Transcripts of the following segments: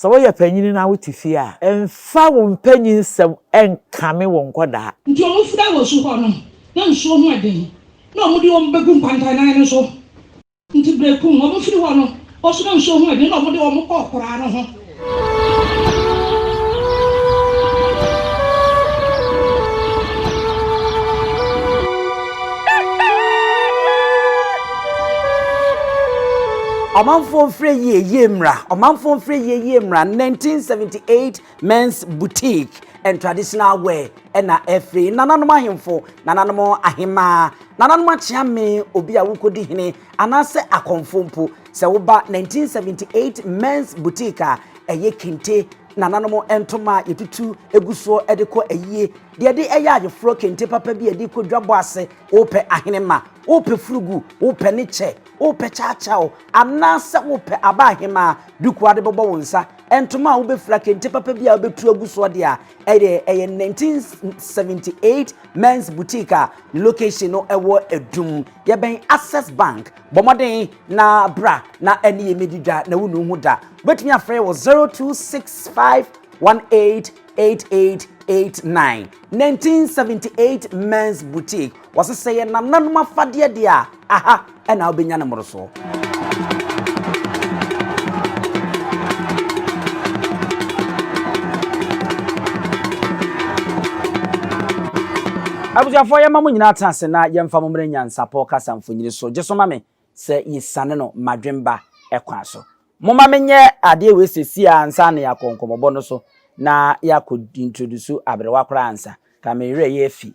Sɛ woyɛ panyini na wote fie a, mfa wo mpanyinsɛm nkame wo nkɔdaa. Nti wɔfiri awosu hɔ no, na nsuo ho ɛden, na wɔde wɔn bɛgu nkwantanan no so. Nti berɛ kum wɔfiri hɔ no, ɔso na nsuo ho ɛden, na wɔde wɔn kɔɔ koraa no ho. Ɔmanfoɔ mfrɛ yie yie mmra, ɔmanfoɔ mfrɛ yie yie mmra. 1978 Men's Boutique and Traditional Wear ɛna ɛfiri nananom ahemfo, nananom ahemaa, nananom akyeame, obi a wokɔdi hene anaasɛ akɔmfo mpo. Sɛ woba 1978 Men's Boutique a, ɛyɛ kente, nananom ntoma a yɛtutu egu soɔ de kɔ ayie, deɛ de ɛyɛ ayeforɔ, kente papa bi a yɛde kɔ dwabɔ ase. Wopɛ ahenema, wopɛ furugu, wopɛ ne kyɛ, wopɛ kyaakyaw, anaasɛ wopɛ aba ahemaa duku ade bɛbɔ wo nsa, ntoma a wobɛfira, kente papa bi a wobɛtu agu soɔ deɛ a, ɛyɛ 1978 Men's Boutique a ne location no ɛwɔ Adum, yɛbɛn Access Bank. Bɔ mmɔden na bra na ɛne yɛ medi dwa na wonu ho da. Wobɛtumi afrɛ wɔ 0265 188889. 1978 Men's Boutique, wɔsesɛ yɛ nananom afadeɛ deɛ a, aha ɛna wobɛnya no mmorosoɔ. Abusuafoɔ, yɛma mo nyinaa tena ase na yɛmfa mo mmerɛ nyansapɔ kasa mfonyini so. Gye so ma me sɛ yɛsiane no madwemba ɛkwan so. Momma menyɛ adeɛ wei sɛsi a ansa na yɛakɔ nkɔmmɔbɔ no so na yɛakɔ introduce aberewa koraa ansa ka me werɛ yɛ afi.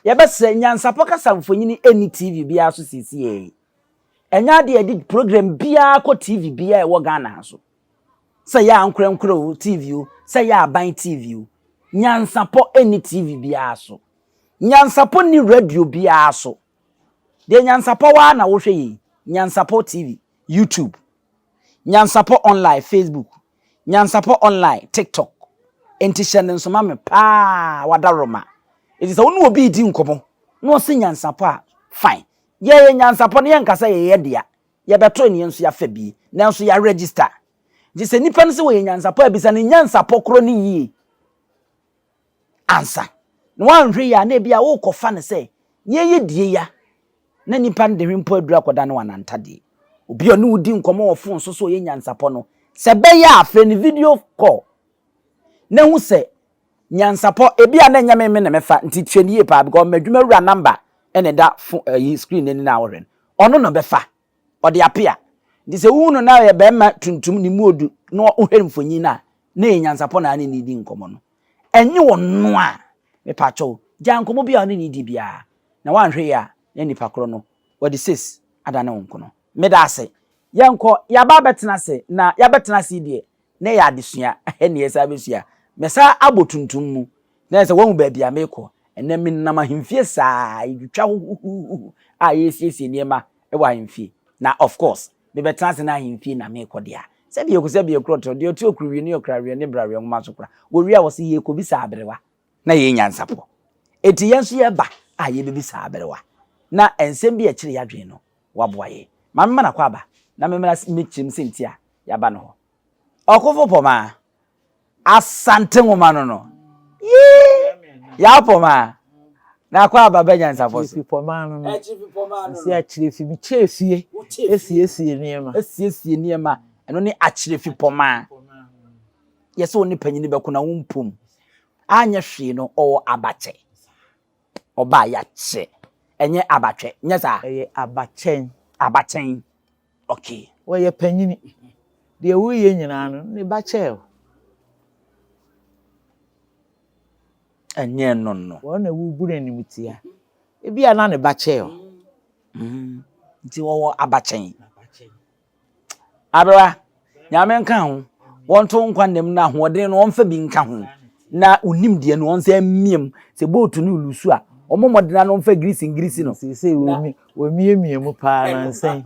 Yɛbɛsrɛ, nyansapɔ kasa mfonyini ɛnni TV biara so seesei. Ɛnyɛ adeɛ a yɛde program biara kɔ TV biara ɛwɔ Ghana ha so. Sɛ yɛ ankorɛnkorɛ o TV o, sɛ yɛ aban TV o, nyansapɔ ɛnni TV biara so. Nyansapɔ nni radio biara so. Deɛ nyansapɔ waa na wohwɛ yei, Nyansapɔ TV, YouTube, Nyansapɔ online, Facebook, Nyansapɔ online, TikTok. Enti hyɛ ne nsoma me paa wadaroma. Enti sɛ wo ne obi redi nkɔmmɔ na ɔse nyansapɔ a, fine. Yɛyɛ nyansapɔ no, yɛnka sɛ yɛyɛ dea. Yɛbɛto ne yɛn nso yɛafa bi, nanso yɛaregister. Nti sɛ nipa no sɛ wɔyɛ nyansapɔ a, bisa no nyansapɔ korɔ no yie ansa. Na woanhwɛ yie a, na ebi a worekɔfa no sɛ yɛyɛ die ya, na nipa no de hwe mpo aduru akɔda ne wanantadeɛ. Obi a ɔne wo di nkɔmmɔ wɔ phone so sɛ ɔyɛ nyansapɔ no, sɛ ɛbɛyɛ a frɛ no video call na hu sɛ nyansapɔ. Ebi a na ɛnyɛ me me na mɛfa, nti hwɛ no yie paa because m'adwuma wura number ɛna ɛda fo ɛyi screen n'ani na wɔhwɛ no, ɔno na ɔbɛfa ɔde apea. Nti sɛ wohu no na ɔyɛ bɛrima tuntum ne mu odu na wohwɛ mfonyin no a, na ɛyɛ nyansapɔ na ne ne di nkɔmmɔ no. Ɛnyɛ ɔno a, mepakyɛw, gyaa nkɔmmɔ bi a ɔne ne di biara, na woanhwɛ yie a na nipa korɔ no wɔde sis adane wo nkono. Meda ase. Yɛnkɔ, yɛaba abɛtena ase, na yɛabɛtena ase yi deɛ, na ɛyɛ adesua ɛne yɛsan abɛsua. Mɛsan abɔ tuntum mu, na ɛsɛ woahu baabi a merekɔ. Ɛnnɛ menam ahemfie saa, yɛtwitwa huhuhuhu a yɛresiesie nneɛma wɔ ahemfie. Na of course, mebɛtena ase na ahemfie na merekɔ deɛ a, sɛdeɛ ɛkɔ sɛdeɛ ɛkorɔ trɛ, deɛ ɔte okuruwie ne ɔkraweɛ ne braweɛ nwoma so kora, wɔwie a wɔse yɛrekɔbisa aberewa. Na yɛyɛ nyansapɔ. Enti yɛn nso yɛba a yɛbɛbisa aberewa. Na nsɛm bi a ɛkyere yɛn adwene no, waboa yɛn. Ma memma no akwaaba na memmra mmɛkyerɛ mu sɛ nti a yɛaba no hɔ. Ɔkofo Pɔmaa, Asante nwoma no no. Yee! Yaw Pɔmaa, na akwaaba bɛ nyansapɔ so. Akyirifi Pɔmaa no no. Akyirifi Pɔmaa no no. Ɛsi akyirifi, mekyɛɛ fie, esiesie nneɛma. Esiesie nneɛma, ɛno ne Akyirifi Pɔmaa. Yɛ sɛ wo ne panyini bɛko na wompom. Anyɛ hwee no, ɔwɔ abakyɛ. Ɔbaa yɛakyɛ. Ɛnyɛ abatwɛ, nyɛ saa? Ɛyɛ abakyɛn. Abakyɛn, okay. Wɔyɛ panyini. Deɛ woreyɛ nyinaa no, ne ba kyɛɛ wo. Ɛnyɛ no no. Wɔn na wobu no animtia. Ebia na ne ba kyɛɛ wo. Nti wɔwɔ abakyɛn. Aberewa, Nyame nka ho. Wɔnto nkwa nna mu na ahoɔden no wɔmfa bi nka ho. Na wonim deɛ no wɔnsa mmia mu. Sɛ bootu no lusu a, wɔmmɔ mmɔden na wɔmfa girisi ngirisi no. Seesei wɔmiamia mu paa nansa yi.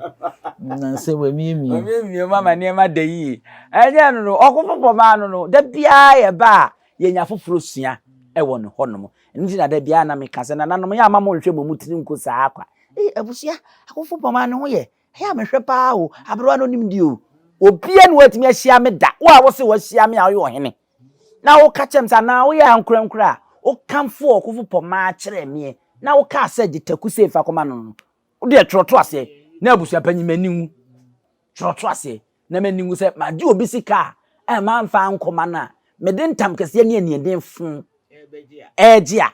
Nansa yi wɔmiamia mu. Wɔmiamia mu ama nneɛma da yie. Ɛnyɛ no no, ɔko foforɔ maa no no, da biara yɛba a, yɛnya foforɔ sua wɔ ne hɔnom. Ɛno nti na da biara na meka sɛ, nananom, yɛ ama monhwɛ mo mu tiri nko saa kwa. Ei, abusua, akofo pɔmaa ne ho yɛ. Ɛyɛ a mehwɛ paa o, aberewa no nim deɛ o. Obiara nni hɔ a watumi ahyia me da. Wo a wose woahyia me a woyɛ ɔhene, na woka kyerɛ me sɛ, anaa woyɛ ankorankoro a wokamfoo ɔkofo pɔmaa kyerɛɛ meɛ, na wokaa sɛ gye taku sei fa kɔma no no, wo deɛ twerɛ to aseɛ, na abusua panyin m'ani nwu. Twerɛ to aseɛ, na m'ani nwu sɛ magye obi sika a mamfa ankɔma no a, mede ntam kɛseɛ ne aniɛden fo ɛregye a,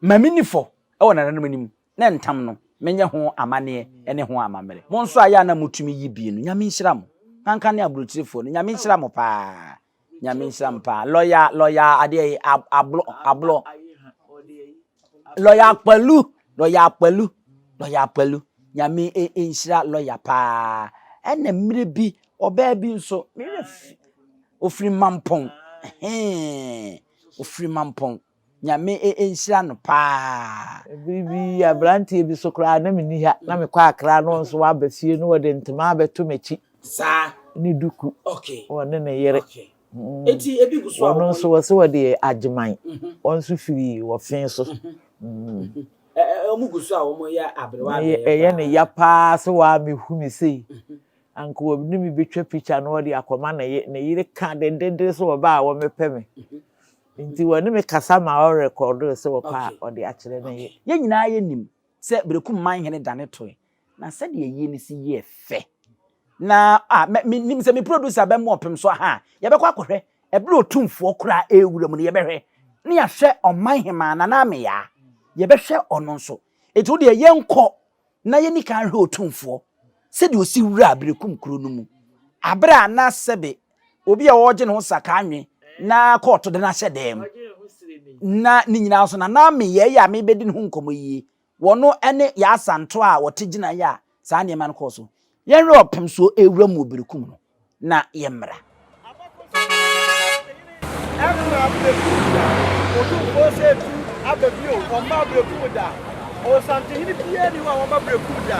ma menni fɔ wɔ nananom anim. na ntam no, menyɛ ho amanneɛ ne ho amammerɛ. Mo nso a yɛ a na motumi yi bi no, Nyame nhyira mo. Kanka ne aburokyirefoɔ no, Nyame nhyira mo paa. Nyame nhyira mo paa. Lɔya, lɔya adeɛ yi, ablɔ, ablɔ. Lɔya Akpalu, lɔya Akpalu, lɔya Akpalu. Nyame nhyira lɔya paa. Ɛna mmerɛ bi, ɔbaa bi nso, me werɛ fi, ofiri Mampɔn. Ɛhɛn, ofiri Mampɔn. Nyame nhyira no paa. Bere bi abranteɛ bi so koraa na menni ha na mekɔ Accra na ɔno nso waba fie na ɔde ntoma abɛto m'akyi Saa. ne duku Okay. ɔne ne yere. Okay. Eti ebi gu so a Ɔno wɔn. nso wɔse ɔde Agyeman ɔno nso firi Ɔfe so. Wɔn gu so a wɔn yɛ aberewa Na adɔeɛ ɛyɛ ne paa. ya paa sɛ wammɛhu me sei. Anka ɔne me bɛtwa picture na ɔde akɔma ne yere. Ne yere ka dendenden sɛ ɔba a wɔmmɛpɛ me. Nti wɔne me kasa ma ɔrekɔdoo sɛ ɔpɛ a ɔde akyerɛ ne yere. Yɛn nyinaa yɛnim sɛ Berekum man hene dane toe, na sɛdeɛ ayie no si yɛɛ fɛ. Na ah, mɛ, menim sɛ me producer bɛma ɔpem so aha a, yɛbɛkɔ akɔhwɛ ɛberɛ a Otumfoɔ koraa ɛrewura mu no, yɛbɛhwɛ na yɛahwɛ ɔman hemaa Nana Ameyaa, yɛbɛhwɛ ɔno nso. Enti wo deɛ yɛnkɔ na yenni kan nhwɛ Otumfoɔ sɛdeɛ ɔsi wuraa Berekum kuro no mu aberɛ a na sɛbe obi a ɔregye ne ho sakaa nwe na kɔɔto de no ahyɛ dan mu na ne nyinaa nso na na meyɛɛ yi a merebɛdi ne ho nkɔmmɔ yi wɔno ne Yaa Asantewaa a wɔte gyinaeɛ a saa nneɛma no kɔɔ so. Yɛnhwɛ ɔpem soɔ ɛrewura mu wɔ Berekum no. na yɛmmra. Ɛmma aberekum da, Otumfoɔ sɛ tu aba bio, ɔmma aberekum da. Ɔsantehene biara nni hɔ a waba berekum da,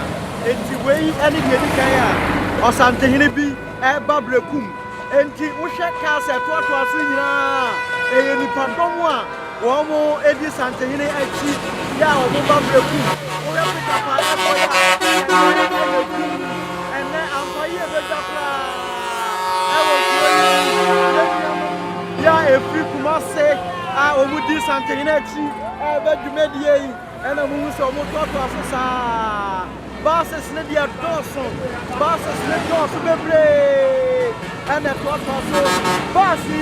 enti wei ne deɛ ɛdi kan a ɔsantehene bi reba berekum. Enti wohwɛ cars a ɛtoatoa so nyinaa a, ɛyɛ nnipadɔm a Wɔdi Santehene akyi yɛ a wɔba Berekum. Wohwɛ pickup a ɛkɔ yɛ a, ɛnnɛ ɛyɛ dum. Ɛnnɛ ampa yie bɛdwa koraa ɛwɔ kuro yi mu. Yɛn nuanom yɛ a ɛfiri Kumase a wɔdi Santehene akyi ɛreba dwumadie yi ɛna mohu sɛ wɔtoatoa so saa. Buses no deɛ dɔɔso, buses no dɔɔso bebree ɛna ɛtoatoa so. Bus yi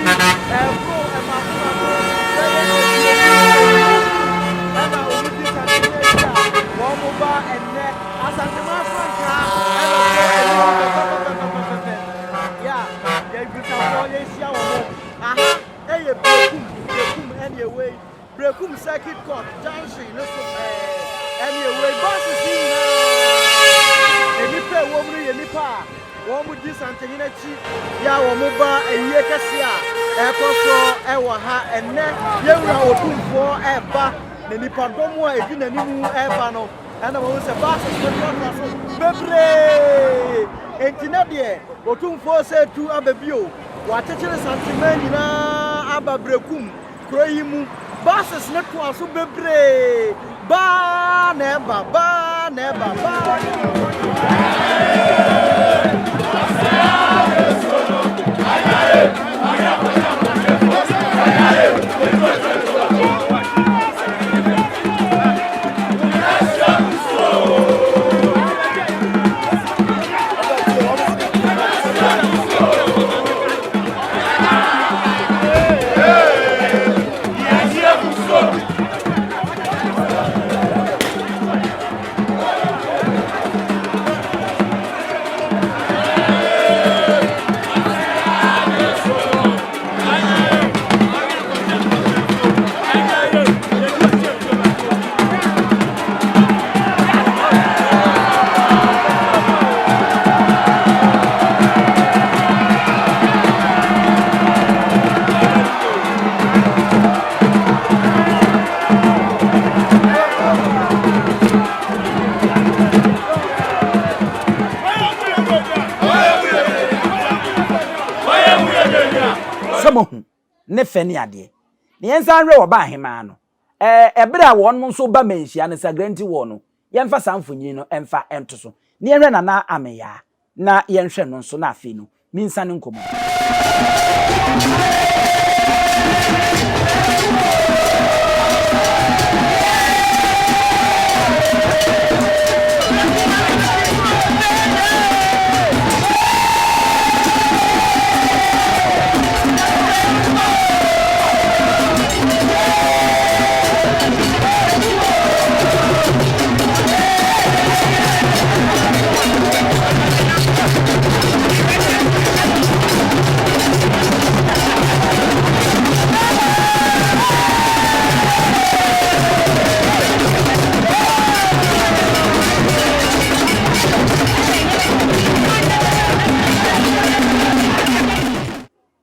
ɛboro mmaako mmaako bɛyɛ 25 ɛna wɔn di santene akyi a wɔn ba ɛnnɛ. Asanteman frankaa ɛna ɛbɔ anim fɛfɛfɛfɛfɛfɛ. Yɛ a yɛn yɛhyia wɔn. Aha ɛyɛ Berekum, Berekum ɛne ɛwɔ yi. Berekum Circuit Court junction no so pɛɛ ɛne ɛwɔ yi. Buses yi nyinaa, nnipa a ɛwɔ mu no yɛ nnipa a wɔn di Santehene akyi yɛ a wɔn ba ayie kɛse a ɛkɔ so ɛwɔ ha ɛnnɛ. Yɛn wura Otumfoɔ ɛreba na nnipadɔm a ɛdi n'anim ɛreba no ɛna wɔn sɛ buses no toatoa so bebree. Enti na deɛ Otumfoɔ sɛ tu aba bio, wɔakyekyere Santeman nyinaa aba Berekum Kuro yi mu buses no toa so bebree, baa na ɛba, baa na ɛba, baa na ɛba. Sɛ moahu ne fɛ ne adeɛ. Na yɛnsan nhwɛ ɔbaa hemaa no. Ɛɛ, ɛberɛ a wɔnom nso ba manhyia no, Sagrenti War no, yɛmfa saa mfonyin no mfa nto so. Na yɛnhwɛ Nana Ameyaa, na yɛnhwɛ no nso, na afei no, Mensiane nkɔ mu.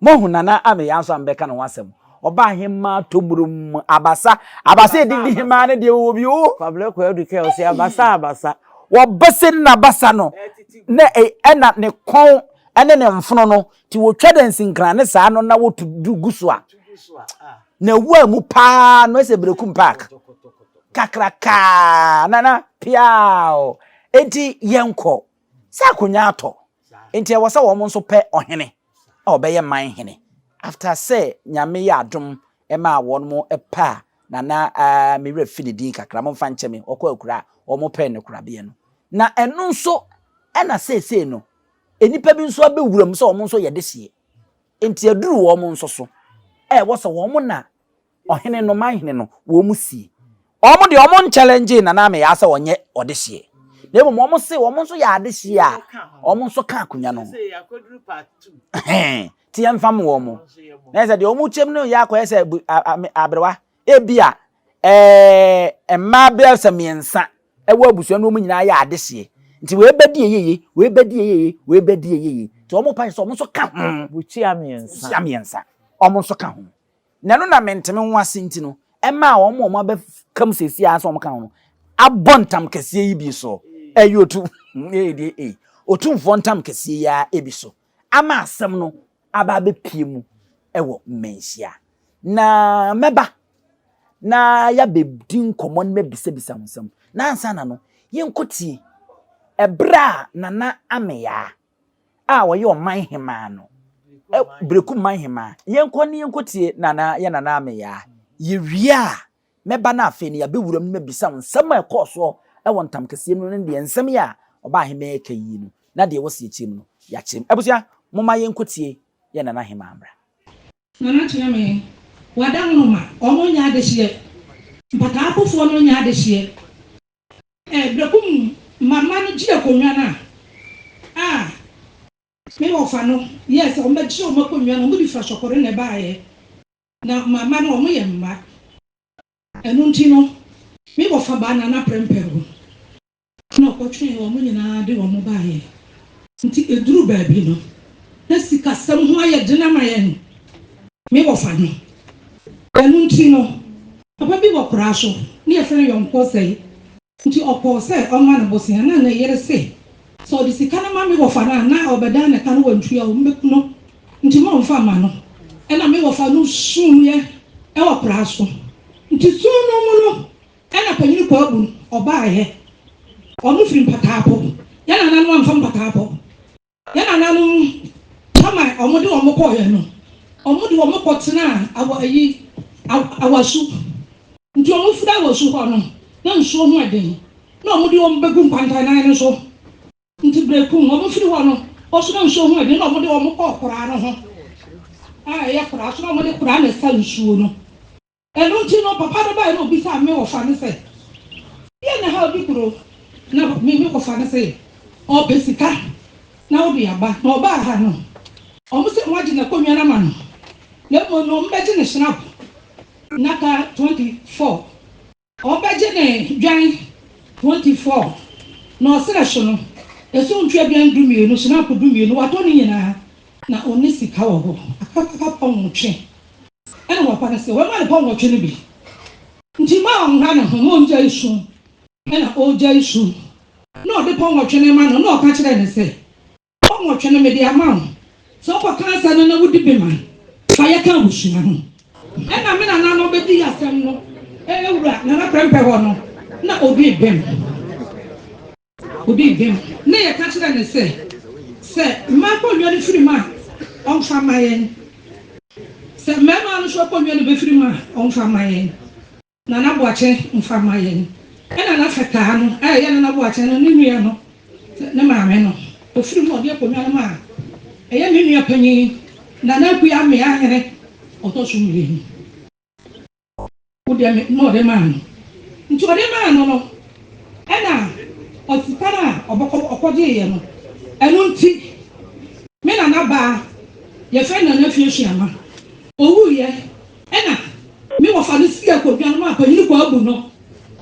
Moahu Nana Ameyaa nso a mebɛka ne ho asɛm. Ɔbaa hemaa tɔmurum abasa. Abasa a ɛdidi hemaa no deɛ wɔwɔ bi o. Kwabena Kwadu kɛ ɔse abasa abasa. Wɔbasa ni n'abasa no na ɛna ne kɔn ne ne mfono no nti wɔtwa dansinkran ne saa no na wɔtu du gu so a na ɛwɔ mu paa no ɛsɛ Berekum Park kakrakaa nana piaw enti yɛnkɔ sɛ akonnwa atɔ nti ɛwɔ sɛ wɔn nso pɛ ɔhene a ɔbɛyɛ man hene after sɛ Nyame yɛ adom maa wɔn pɛ a Nana ah me werɛ fi ne din kakra momfa nkyɛ me ɔkɔ akura a wɔn pɛɛ no korabea no na ɛno nso ɛna seesei no nnipa bi nso abɛwura mu sɛ wɔn nso yɛ dehyeɛ nti aduru wɔn nso so ɛwɔ sɛ wɔn na Ɔhene no, man hene no, wɔn sie. Wɔn deɛ wɔn nkyɛlɛngyee Nana Ameyaa sɛ ɔnyɛ ɔdehyeɛ. Na mmom wɔn se wɔn nso yɛ adehyeɛ a, wɔn nso ka akonnwa no ho. Nti yɛmfa mo wɔn. Na yɛ sɛ deɛ wɔn kyɛm no yɛ akɔyɛ sɛ aberewa. Ebi a ɛɛ mmaa bɛyɛ sɛ mmiɛnsa ɛwɔ abusua no wɔn nyinaa yɛ adehyeɛ. Nti wei bɛdi eyeye, wei bɛdi eyeye, wei bɛdi eyeye. Nti wɔn pa sɛ wɔn nso ka ho. Bukyia mmiɛnsa. Bukyia mmiɛnsa. Wɔn nso ka ho. Na ɛno na mente me ho ase nti no, ɛmaa wɔn a wɔabɛka mu seesei ara sɛ wɔka ho no abɔ ntam kɛseɛ yi bi so. Ɛyɛ otu, ee deɛ ee, otumfoɔ ntam kɛseɛ yi ara bi so ama asɛm no aba abɛpue mu wɔ mmanhyia. Na mɛba na yɛabɛdi nkɔmmɔ no mɛbisabisa ho nsɛm. Na ansa na no, yɛnkɔtie ɛberɛ a Nana Ameyaa a ɔyɛ ɔman hemaa no, Berekum man hemaa. Yɛnkɔ ne yɛnkɔtie Nana, yɛ Nana Ameyaa. Yɛwie a, mɛba na afei no yɛabɛwura mu na mabisa wo nsɛm a ɛkɔɔ soɔ wɔ ntam kɛseɛ no ne deɛ nsɛm yi a ɔbaa hemaa yi reka yi no, na deɛ ɛwɔ sɛ yɛkyerɛ mu no, yɛakyerɛ mu. Abusua, momma yɛnkɔtie yɛ Nana hemaa mmra. Nana Kyeame, Wada nwoma, wɔn nyɛ adehyeɛ. Mpataa akofoɔ no nyɛ adehyeɛ. Berɛkum mma no gyee akonnwa no a, a me wɔfa no yɛɛ sɛ wɔbɛgye wɔn akonnwa no, wɔde firi asɔkɔre na ɛbaeɛ, na mma no wɔyɛ mma. Ɛno nti no, me wɔfa baa Nana Prempeh hɔ. Na ɔkɔtwee wɔn nyinaa de wɔn baeɛ. Nti ɛduruu baabi no, na sikasɛm ho ayɛ den ama yɛn, me wɔfa no. Ɛno nti no, papa bi wɔ koraa so, ne yɛfrɛ no Yɔnko Ɔsɛe. Nti ɔkɔɔ sɛ ɔmma no bosea, na ne yere se, sɛ ɔde sika no ma me wɔfa no a, na ɔbɛdan ne ka no wantua a, wɔbɛku no. Nti ma ɔmfa mma no. Ɛna me wɔfa no suiɛ wɔ koraa so. Nti su no mu no, Ɛna panyin Kwabu no ɔbaeɛ. Ɔno firi Mpataapɔ. Yɛn nananom amfa Mpataapɔ. Yɛn nananom tam a wɔde wɔn kɔeɛ no, wɔde wɔn kɔtenaa awa ayi Awasu. Nti wɔfiri Awasu hɔ no, na nsuo ho ɛden. Na wɔde wɔn bɛgu nkwantanan no so. Nti berɛ kum wɔfiri hɔ no, wɔso na nsuo ho ɛden na wɔde wɔn kɔɔ koraa no ho a ɛyɛ koraa so na wɔde koraa na ɛsa nsuo no. Ɛno nti no, papa no bae na obisaa me wɔfa no sɛ, Deɛn na ɛha wo kuro? Na me me wɔfa no se, Ɔrepɛ sika na wode aba. Na ɔbaa ha no, wɔn se wɔagye n'akonnwa no ama no, na mmom no wɔbɛgye ne schnapp nnaka 24, wɔbɛgye ne dwan 24, na ɔserɛ so no, ɛso ntwa dwan dumienu, schnapp dumienu, watɔ ne nyinaa, na ɔnni sika wɔ hɔ, aka pɔnwɔtwe. Ɛna wɔpa no sɛ wɔmma no pɔnwɔtwe no bi. Nti mma ɔnha ne ho, ma ɔngyae su. Ɛna ɔgyae su, na ɔde pɔnwɔtwe no ma no, na ɔka kyerɛɛ no sɛ, Pɔnwɔtwe no mede ama wo, sɛ wokɔka asɛm no na wodi bem a, fa yɛ ka abusua ho. Ɛna me nana no bɛdii asɛm no wura Nana Prɛmpɛ hɔ no, na ɔdii bem. Odii bem, na yɛka kyerɛɛ no sɛ, Sɛ mmaa akonnwa no firi mu a, ɔmfa mma yɛn. Sɛ mmarima no nso akonnwa no bɛfiri mu a, ɔmfa mma yɛn. Nana Boakye mfa mma yɛn. Ɛna na Fɛtaa no a ɛyɛ Nana Boakye no ne nua no, ne maame no, ɔfiri mu a ɔde akonnwa no maa ɛyɛ me nua panyin Nana Akua Ameahene ɔtɔ so mmienu. Wo deɛ me na ɔde maa no. Nti ɔde maa no no, ɛna sika no a ɔbɛkɔ ɔkɔgyeeɛ no, ɛno nti me nana baa, yɛfrɛ no Nana Afie-Suama, ɔwuiɛ, ɛna me wɔfa no sii akonnwa no maa Panyini Kwabu no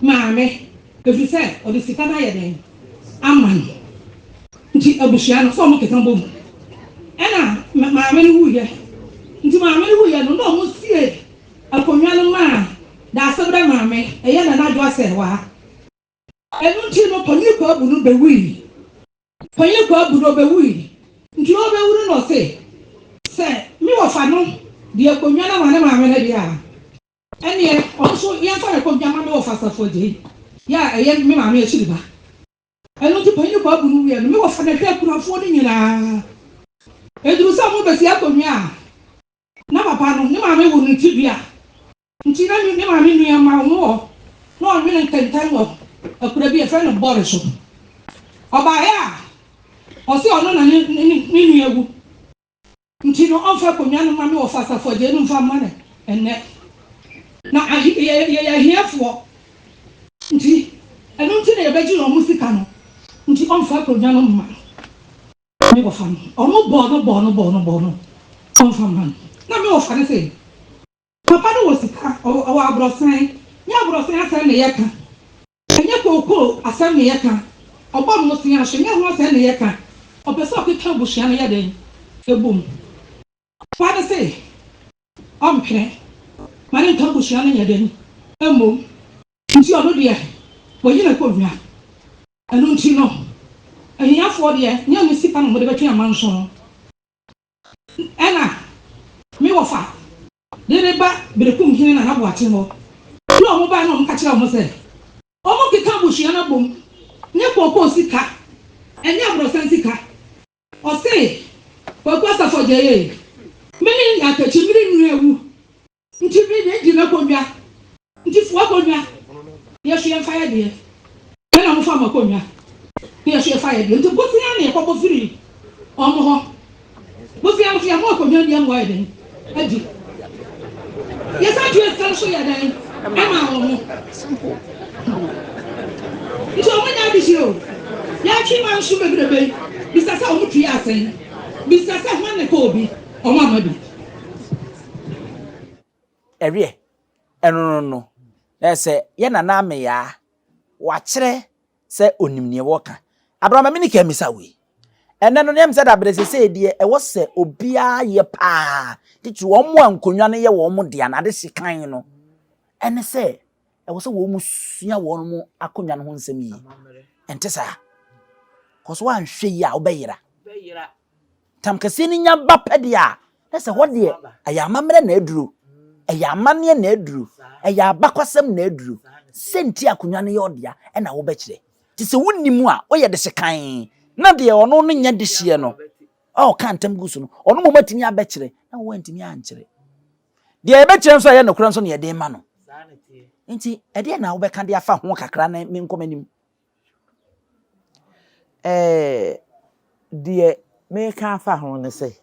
maame, ɛfiri sɛ ɔde sika no ayɛ dɛn ama no. Nti abusua no sɛ wɔn keka bom, ɛna maame no wuiɛ. Nti maame no wuiɛ no na wɔn sie Akonnwa no maa Daasebrɛ maame, ɛyɛ Nana Adwoa Serwaa. Ɛno nti no Panyin Kwabu no bɛwui. Panyin Kwabu no ɔbɛwui. Nti ɔrebɛwu no na ɔse, sɛ me wɔfa no de akonnwa no ama ne maame no deɛ a, ɛnneɛ ɔno nso yɛmfa n'akonnwa mma me wɔfa Asafo Agyei, yɛ a ɛyɛ me maame akyiri ba. Ɛno nti Panyin Kwabu no wuiɛ no, me wɔfa no hwɛɛ akunafoɔ no nyinaa. Ɛduru sɛ wɔbɛsi akonnwa a, Na papa no, ne maame woo no tibea nti na ne maame nua mma wɔn wɔ na ɔnwene nkɛntɛn wɔ akura bi a yɛfrɛ no Bɔre so. Ɔbaeɛ a, ɔse ɔno na ne ne ne nua awu nti no ɔmfa akonnwa no mma me wɔfa Asafo Agyei no mfa mma no ɛnnɛ. Na ahe yɛyɛ yɛyɛ ahiafoɔ nti ɛno nti na yɛbɛgye wɔn sika no nti ɔmfa akonnwa no mma. Me wɔfa no, ɔmo bɔɔ no bɔɔ no bɔɔ no bɔɔ no, ɔmfa mma no. Na me wɔfa no se, Papa no wɔ sika, ɔwɔ abrɔsan, nyɛ abrɔsan asɛm na yɛka, ɛnyɛ kookoo asɛm na yɛka, ɔbɔ mmosea nso, nyɛ ho asɛm na yɛka, ɔpɛ sɛ ɔkeka abusua no yɛ dɛn? Ɛbom. Papa no se, ɔmpene ma ne nka abusua no nyɛ dɛn? Mmom. Nti ɔno deɛ, wayi n'akonnwa. Ɛno nti no, ahiafoɔ deɛ, nyɛ ne sika na wɔde bɛtwe amanso no. Ɛna me wɔfa de reba Berekum hene Nana Boakye hɔ. Berɛ a wɔbaeɛ na wɔka kyerɛɛ wɔn sɛ, wɔnkeka abusua no abom, nyɛ kookoo sika, ɛnyɛ aborɔsan sika. Ɔse, Kwaku Asafo Agyei, me ne Nyantakyi, me ne nua awu. Nti me deɛ gye m'akonnwa. Nti fo akonnwa na yɛso yɛmfa yɛ deɛ. Ɛna mo fa mo akonnwa na yɛso yɛfa yɛ deɛ. Nti bosea na yɛkɔbɔ firi wɔn hɔ. Bosea no so yɛmo akonnwa deɛ mo ayɛ dɛn adi. Yɛsan tua sika no so yɛ dɛn ɛma wɔn. Nti wɔn nyɛ adehyeɛ o. Yɛatwe ma nso bebrebe yi. Bisa sɛ wɔn tua asɛn. Bisa sɛ hwan na ɛkɔ obi. Wɔn ama bi. Ɛweɛ, ɛno no no, na ɛsɛ yɛ Nana Ameyaa, wakyerɛ sɛ ɔnim neɛ wɔka. Abraham ma mene ka misa wei. Ɛnɛ no, nea sɛ dabrɛ sesei deɛ ɛwɔ sɛ obiara yɛ paa, titiri wɔn a nkonnwa no yɛ wɔn dea no, adehye kan no, ɛne sɛ ɛwɔ sɛ wɔn sua wɔn akonnwa no ho nsɛm yie. Ɛnte saa? Kɔ so anhwɛ yie a wobɛyera. Tam kɛseɛ no nya ba pɛ deɛ a, na sɛ hɔ deɛ ɛyɛ amammerɛ na aduro, ɛyɛ amanneɛ na aduro, ɛyɛ abakwasɛm na aduro. Sɛ nti akonnwa no yɛ ɔdea ɛna wobɛkyerɛ. Nti sɛ wonni mu a, woyɛ dehye kann, na deɛ ɔno no nyɛ dehyeɛ no a ɔka ntam gu so no, ɔno mmom atumi abɛkyerɛ na wo antumi ankyerɛ. Deɛ yɛbɛkyerɛ nso a ɛyɛ nokorɛ nso na yɛde ma no. Nti ɛdeɛ na wobɛka de afa ho kakra na menkɔ m'anim. Ɛɛ, deɛ mereka afa ho ne sɛ,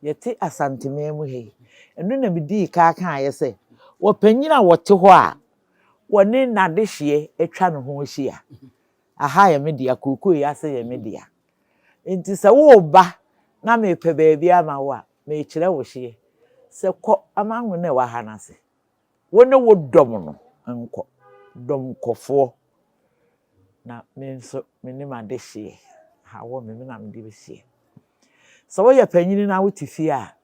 yɛte Asanteman mu ha yi, ɛno na medii kan kaeɛ sɛ, wɔpanyin a wɔte hɔ a wɔne n'adehyeɛ atwa ne ho ahyia. Aha yɛ me dea, kookoo yi ase yɛ me dea. Nti sɛ woreba na merepɛ baabi ama wo a, merekyerɛ wo hyeɛ sɛ kɔ amango no a ɛwɔ ha no ase. Wo ne wo dɔm no nkɔ, dɔmkɔfoɔ, na me nso me ne m'adehyeɛ ha wɔ me, me na mede bɛsie. Sɛ woyɛ panyini na wote fie a,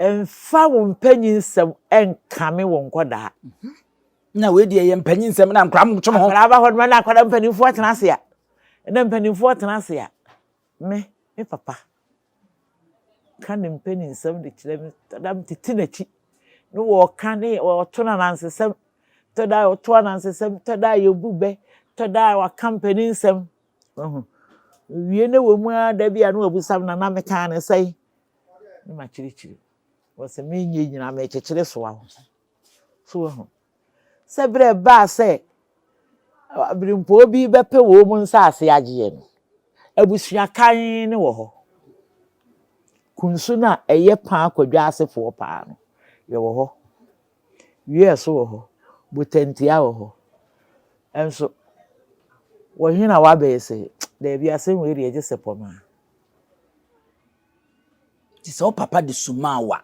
mfa wo mpanyinsɛm nkame wo nkɔdaa. Na wei deɛ yɛ mpanyinsɛm na nkwadaa mo twem ho. Akwadaa ba hɔ nom na akwadaa mpanimfoɔ tena ase a, na mpanimfoɔ tena ase a, me, me papa ka ne mpaninsɛm de kyerɛ me, tɔ da metete n'akyi ne wɔka ne wɔto no anansesɛm, tɔ da ɔto anansesɛm, tɔ da yɛbu bɛ, tɔ da waka mpaninsɛm. Wahu? Mewie na ɛwɔ mu ara da bi a na wabisa me nana mekaa no sɛn na makyerɛkyerɛ mu. Wɔsɛ menyɛ nyinaa mekyekyere soa wo. So wahu? Sɛ berɛ ɛbaa sɛ abirempɔn bi bɛpɛ wɔn mu nsaase agyeɛ no, abusua kann no wɔ hɔ. Kunsu no a ɛyɛ paa kwadwa asefoɔ paa no, yɛwɔ hɔ. Wiɛ so wɔ hɔ, Botantia wɔ hɔ. Nso, wɔhe na wabɛyɛ sɛ, daabi asɛm wei deɛ gye sɛ pɔmaa. Nti sɛ wo papa de sumaa wo a.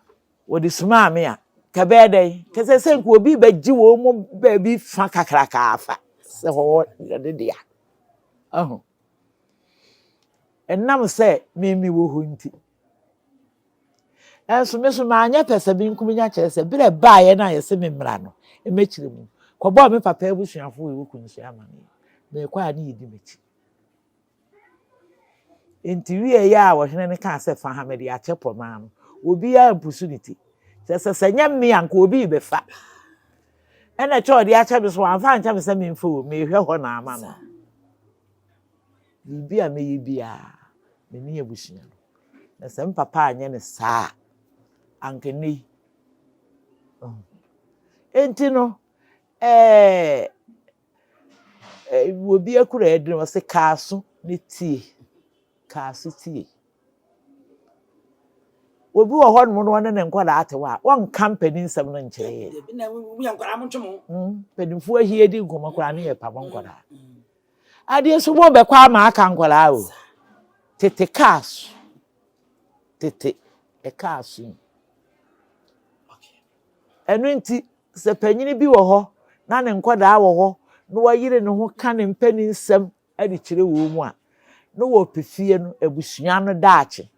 Wɔde sumaa me a, nka ɛbɛyɛ dɛn? Nka ɛsɛ sɛ nka obi bɛgye wɔn mu baabi fa kakraka afa sɛ hɔ yɛ ne dea. Ahu. Ɛnam sɛ me mewɔ hɔ nti. Ɛnso me nso manyɛ pɛsɛmenkominya kyerɛ sɛ berɛ ɛbaeɛ no a yɛse me mmra no, mɛkyerɛ mu. Kɔbɔɔ me papa abusuafoɔ a ɛwɔ Kunsu amanneɛ. Merekɔ a ne yɛdi m'akyi. Enti wieeɛ a ɔhene no kaa sɛ, Fa ha, mede akyɛ pɔmaa no, obiara ampusu ne ti. Kyerɛ sɛ, sɛ ɛnyɛ me a, anka obi rebɛfa. Ɛna kyɛ ɔde akyɛ me so, wamfa ankyɛ me sɛ memfa o, mehwɛ hɔ na ama no. Biribi a mɛyɛ biara, me ne abusua no. Na sɛ me papa anyɛ no saa a, anka nnɛ yi. Enti no, ɛɛ Obi akura aduru ɔse kaa so ne tie, kaa so tie. Obi wɔ hɔnom na ɔne ne nkwadaa te hɔ a, ɔnka mpanin nsɛm no nkyerɛ yɛn. Mpanimfoɔ ahia di nkɔmmɔ koraa ne yɛ pam nkwadaa. Adeɛ so mo bɛkɔ ama aka nkwadaa o. Tete kaa so, tete ɛkaa so yi. Ɛno nti, sɛ panyin bi wɔ hɔ na ne nkwadaa wɔ hɔ na wayere ne ho ka ne mpaninsɛm de kyerɛ wɔn mu a, na wɔpɛ fie no, abusua no daakye.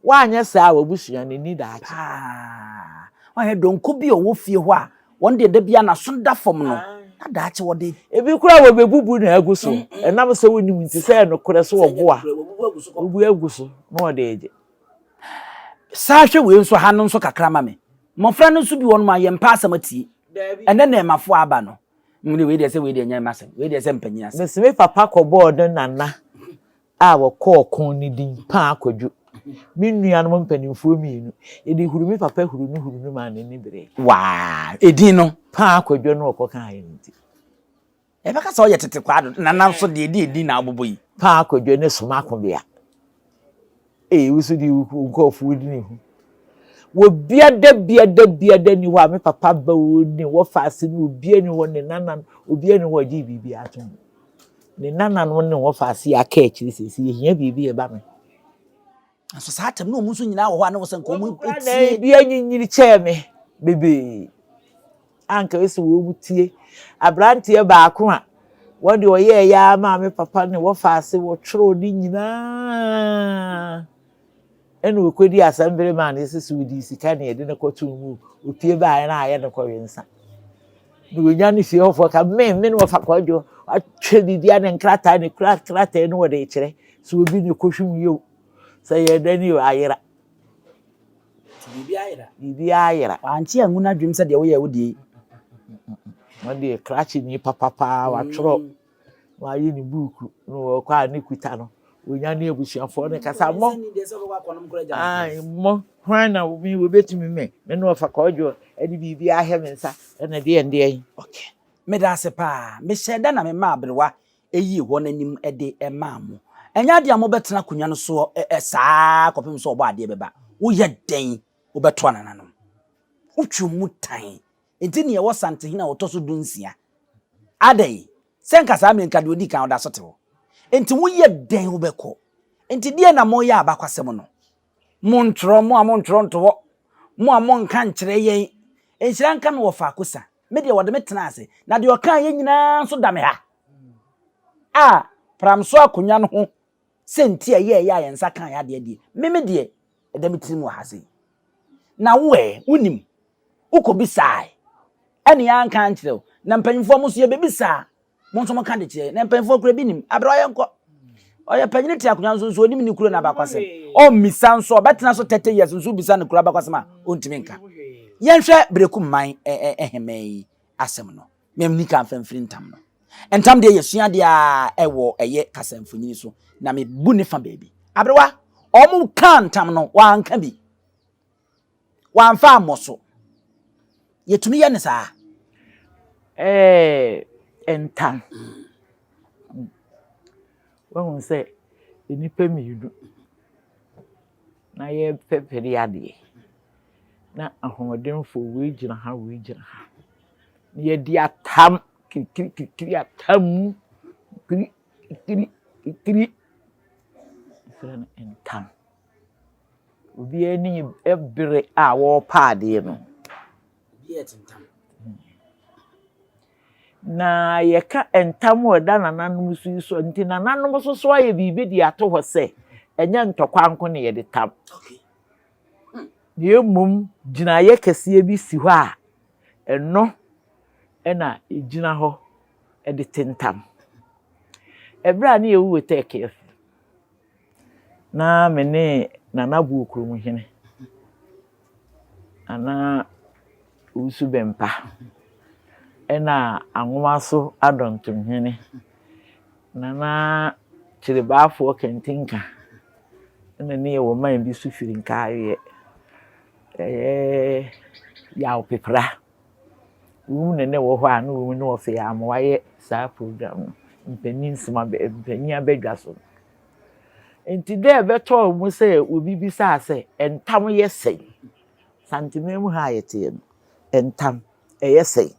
Woanyɛ saa a, w'abusua no nni daakye. Paa. Woahwɛ dɔnko bi a ɔwɔ fie hɔ a, wɔn deɛ da biara n'aso da fam no, na daakye wɔde. Ebi koraa wɔbɛbubu na agu so, ɛnam sɛ wonim nti, sɛ ɛyɛ nokorɛ sɛ wɔboa, wɔbu agu so na wɔde regye. Saa hwɛ wei nso ha no nso kakra ma me. Mmɔfra no nso bi wɔ nom a yɛmpɛ asɛm atie. Ɛnɛ nnɛɛmafoɔ aba no, mene wei deɛ sɛ wei deɛ nyɛ m'asɛm, wei deɛ sɛ mpanyin asɛm. Mese me papa kɔbɔɔ ne nana a wɔkɔɔ ɔko no din, Paa Kwadwo. Me nuanom mpanimfoɔ mmienu, yɛde huru me papa huru no huru no maa n'ani beree. Waa, edin no? Paa Kwadwo no ɔkɔkaeɛ no nti. Yɛbɛka sɛ ɔyɛ tete kwaa dodo. Nana nso deɛ ɛde edin na abobɔ yi. Paa Kwadwo ne Somakobea. Ee, wo so deɛ wo nkurɔfoɔ di ne ho. Wɔ biada biada biada ni hɔ a me papa ba o ne wɔfa ase ne obia ni hɔ ne nana obia ni hɔ a ɔgye biribi ato mu. Ne nananom ne wɔfa ase aka akyiri sɛ sɛ yɛhia biribi ɛba me. Nanso saa atɛm na wɔn nso nyinaa wɔ hɔ a na wɔsɛ nka wɔn tie. Bi anyinyini kyɛɛ me bebree. Anka ɛsɛ wɔn tie. Aberanteɛ baako a wɔn deɛ ɔyɛɛ yɛ ara maa me papa ne wɔfa ase wɔtwerɛw ne nyinaa ɛna ɔkɔdi asɛm bere maa no sɛ sɛ ɔdii sika ne yɛde no kɔtoo mu opie baeɛ na ayɛ no kɔwensa. Na wɔnya ne fie hɔfoɔ ka me me ne wɔfa kɔdwo atwerɛ biribiara ne nkrataa ne kura krataa ne wɔde kyerɛ sɛ obi ne kɔhwim yio sɛ yɛ dɛ ne ayera. Biribi ayera. Biribi ayera. Wankye angu n'adwenem sɛ deɛ woyɛ wo deɛ yi. Wɔn deɛ krakye ni papapaa watwerɛ mm. wayɛ ne buuku na wɔkɔ a ne kuta no wɔnya ne abusuafoɔ no kasa mmɔ mmɔ hwan na me wɔbɛtumi me me ne ɔfa kɔdwo ɛde biribi ahɛ me nsa ɛna deɛ ndeɛ yi. Okay. Meda ase paa. Mehyɛ da na mema aberewa yii wɔn anim de maa mo. Ɛnyɛ adeɛ a mobɛtena akonnwa no soɔ saa ara kɔpem sɛ ɔbɔadeɛ bɛba. Woyɛ dɛn wobɛto anananom? Wotwe mu tan. Enti nea ɛwɔ Santehene a ɔtɔ so dunsia. Adɛn? Sɛ nka saa mmerɛ nka deɛ ɔdii kan ɔda so te hɔ. Enti woyɛ dɛn wobɛkɔ? Enti deɛn na moreyɛ abakwasɛm no? Montwerɛ, mo a montwerɛ nto hɔ, mo a monka nkyerɛ yɛn. Nhyira nka me wɔ faako sa. Me deɛ wɔde me tenaa ase, na deɛ ɔkaeɛ nyinaa nso da me ha. A pram so akonnwa no ho sɛ nti a ɛyɛɛyɛ a yɛn nsa kaa yɛn adeɛ deɛ, me me deɛ, ɛda me tirim wɔ ha sei. Na wo ɛ, wonim, wokɔbisae, ɛne yɛanka ankyerɛ wo, na mpanyimfoɔ mo nso yɛbɛbisaa, mo nso moka de kyerɛ, na mpanyimfoɔ kura bi nim, aberɛ ɔyɛ nkɔ. Ɔyɛ panyini te akonnwa nso nso onim ne kuro no abakwasɛm. Ɔmmisa nso, ɔbɛtena so 30 years nso wobisa no kuro abakwasɛm a, ɔntumi nka. Yɛnhwɛ Berekum man hemmaa yi asɛm no. Menni kan mfa mfiri ntam no. Ntam deɛ yɛsua adeɛ a ɛwɔ ɛyɛ kasamfonyini so na mebu ne fa baabi. Aberewa, wɔn kaa ntam no, wɔanka bi. Wɔamfa ammɔ so. Yɛtumi yɛ ne saa. Ɛɛ ntam. Wahu sɛ nnipa mmienu na yɛrepɛpere adeɛ na ahoɔdenfoɔ wei gyina ha wei gyina ha na yɛde atam kirikirikiri atam mu kiri kiri kiri yɛfrɛ no ntam. Obiara ani bere a wɔrepa adeɛ no. Na yɛka ntam a ɛda nananom so yi so nti nananom nso so ayɛ biribi de ato hɔ sɛ ɛnyɛ ntɔkwa nko na yɛde tam. Na mmom gyinaeɛ kɛseɛ bi si hɔ a ɛno na ɛgyina hɔ de tentam. Ɛberɛ a ne yɛwɔ Wotɛɛkeɛ Na me ne Nana Buokuromuhene, Nana Owusu Bɛmpa, ɛna Anwomaso Adɔntomhene, Nana Kyeribaafoɔ Kantinka, ɛna ne yɛwɔ man bi so firi Nkaareɛ, ɛyɛ Yaw Pepra. Wom na na ɛwɔ hɔ a na wɔn ne wɔfɛ ama wɔayɛ saa program no mpanyin soma mpanyin abadwa so. Nti dɛ ɛbɛtɔɔ mu sɛ obi bisaa sɛ ntam yɛ sɛn? Santeman mu ha a yɛteɛ no, ntam ɛyɛ sɛn?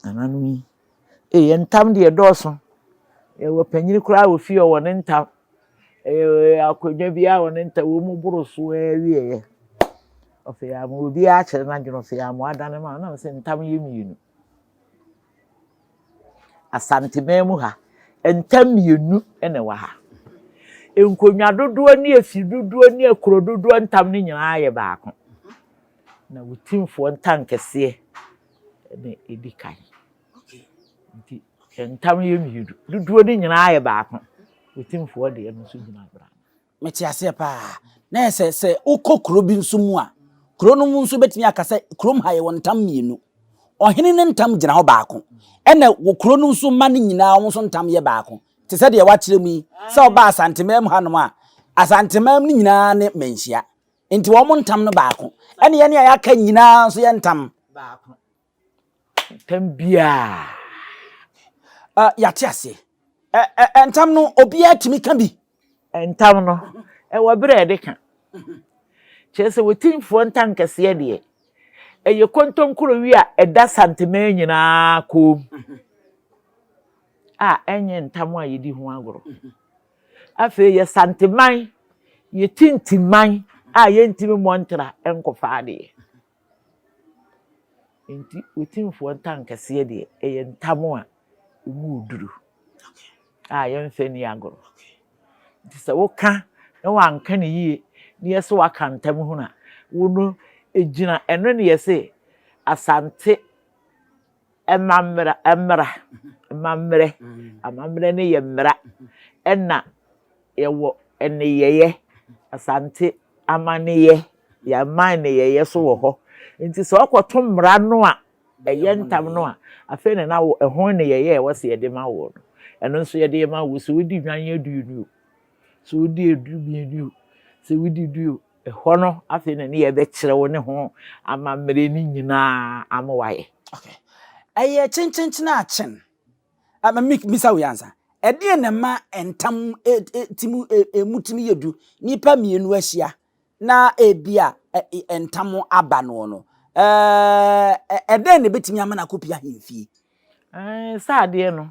Nananom yi, ee yɛn ntam deɛ ɛdɔɔso. Yɛwɔ panyin koraa wɔ fie ɔwɔ ne ntam. Ɛyɛ akonnwa biara wɔ ne ntam, wɔn mu boro so ara wieɛ. Ɔfei ama obiara akyerɛ n'adwene, ɔfei ama wadane ma nam sɛ ntam yɛ mmienu. Asanteman mu ha, ntam mmienu na ɛwɔ ha. Nkonnwa dodoɔ ne afi dodoɔ ne akuro dodoɔ ntam no nyinaa yɛ baako. Na Otumfoɔ ntankɛseɛ na ɛdi kan. Nti ntam yɛ mmienu. Dodoɔ no nyinaa yɛ baako. Otumfoɔ deɛ no nso gyina bra. Mete aseɛ paa. Na yɛ sɛ sɛ wokɔ kuro bi nso mu a, kuro no mu nso bɛtumi aka sɛ kurom ha yɛwɔ ntam mmienu. Ɔhene no ntam gyina hɔ baako, ɛna wɔ kuro no nso mma no nyinaa wɔn nso ntam yɛ baako. Te sɛ deɛ woakyerɛ mu yi, sɛ ɔba Asanteman mu hanom a, Asanteman no nyinaa ne Manhyia. Nti wɔn ntam no baako. Ɛne yɛne a yɛaka nyinaa nso yɛ ntam. Baako. Ntam biara. Uh, yɛate aseɛ. Ɛ, ntam no, obiara tumi ka bi. Ntam no, ɛwɔ berɛ a yɛde ka. Kyerɛ sɛ wɔtimfoɔ ntankɛseɛ deɛ, ɛyɛ kontonkorowi a ɛda Santeman nyinaa kɔn mu a ɛnyɛ ntam a yɛdi ho agorɔ. Afei yɛ Santeman, yɛ tintiman a yɛntumi mmɔ ntra nkɔfa adeɛ. Enti Otumfoɔ ntankɛseɛ deɛ, ɛyɛ ntam a ɛmu duru a yɛmfa nni agorɔ. Nti sɛ woka na wanka no yie na yɛse waka ntam hunu a, wo no ɛgyina ɛno ne yɛse Asante mmammerɛ mmara amammerɛ amammerɛ no yɛ mmara ɛna yɛwɔ nneyɛeɛ Asante amaneyɛ yɛn aman nneyɛeɛ so wɔ hɔ nti sɛ ɔkɔto mmara no a ɛyɛ ntam no a afei na na wo ɛho nneyɛeɛ a ɛwɔ sɛ yɛde ma woɔ no ɛno nso yɛde ma wo sɛ wodi hwan aduonu o sɛ wodi edu mmienu o sɛ wodi du o Ɛhɔ no, afei na ne yɛbɛkyerɛ wo ne ho amammerɛ no nyinaa ama woayɛ. Okay. Ɛyɛ kyenkyenkyen a kyen. Ah, ma misa wo ansa. Ɛdeɛn na ɛma ntam timi emu tumi yɛ du? Nnipa mmienu ahyia na ebi a ntam aba noɔ no. Ɛdɛn na ɛbɛtumi ama no akɔpie ahemfie? Sɛ adeɛ no,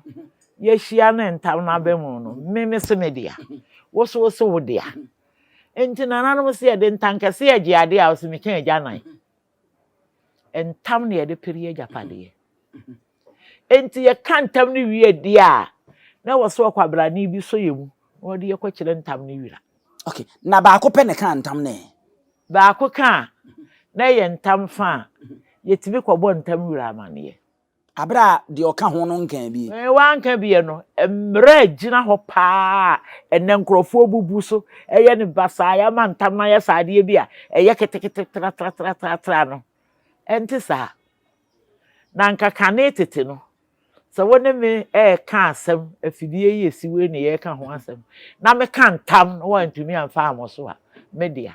yɛahyia ne ntam no aba mu no, me me se me dea, wo so wo se wo dea. Nti nananom se yɛde ntankɛse agye adeɛ a ɔse meka agya nan. Ntam na yɛde pere agyapadeɛ. Nti yɛka ntam no wie deɛ a, na ɛwɔ sɛ ɔkwabrane bi sɔ yɛ mu na ɔde yɛ kɔkyerɛ ntam no wira. Okay, na baako pɛ na ɛkaa ntam no ɛ? Baako ka a, na ɛyɛ ntam fa a, yɛtumi kɔbɔ ntam wira amaneɛ. Bere a deɛ ɔka ho no nkaa bi. Wanka bi no, mmara a ɛgyina hɔ paa a ɛnnɛ nkurɔfoɔ bubu so yɛ no basaa, yɛama ntam no ayɛ sɛ adeɛ bi a ɛyɛ ketekete tratratratra no, ɛnte saa. Na anka kane tete no, sɛ wo ne me reka asɛm, afidie yi esi wei ne yɛreka ho asɛm, na meka ntam na woantumi amfa ammɔ so a, me dea.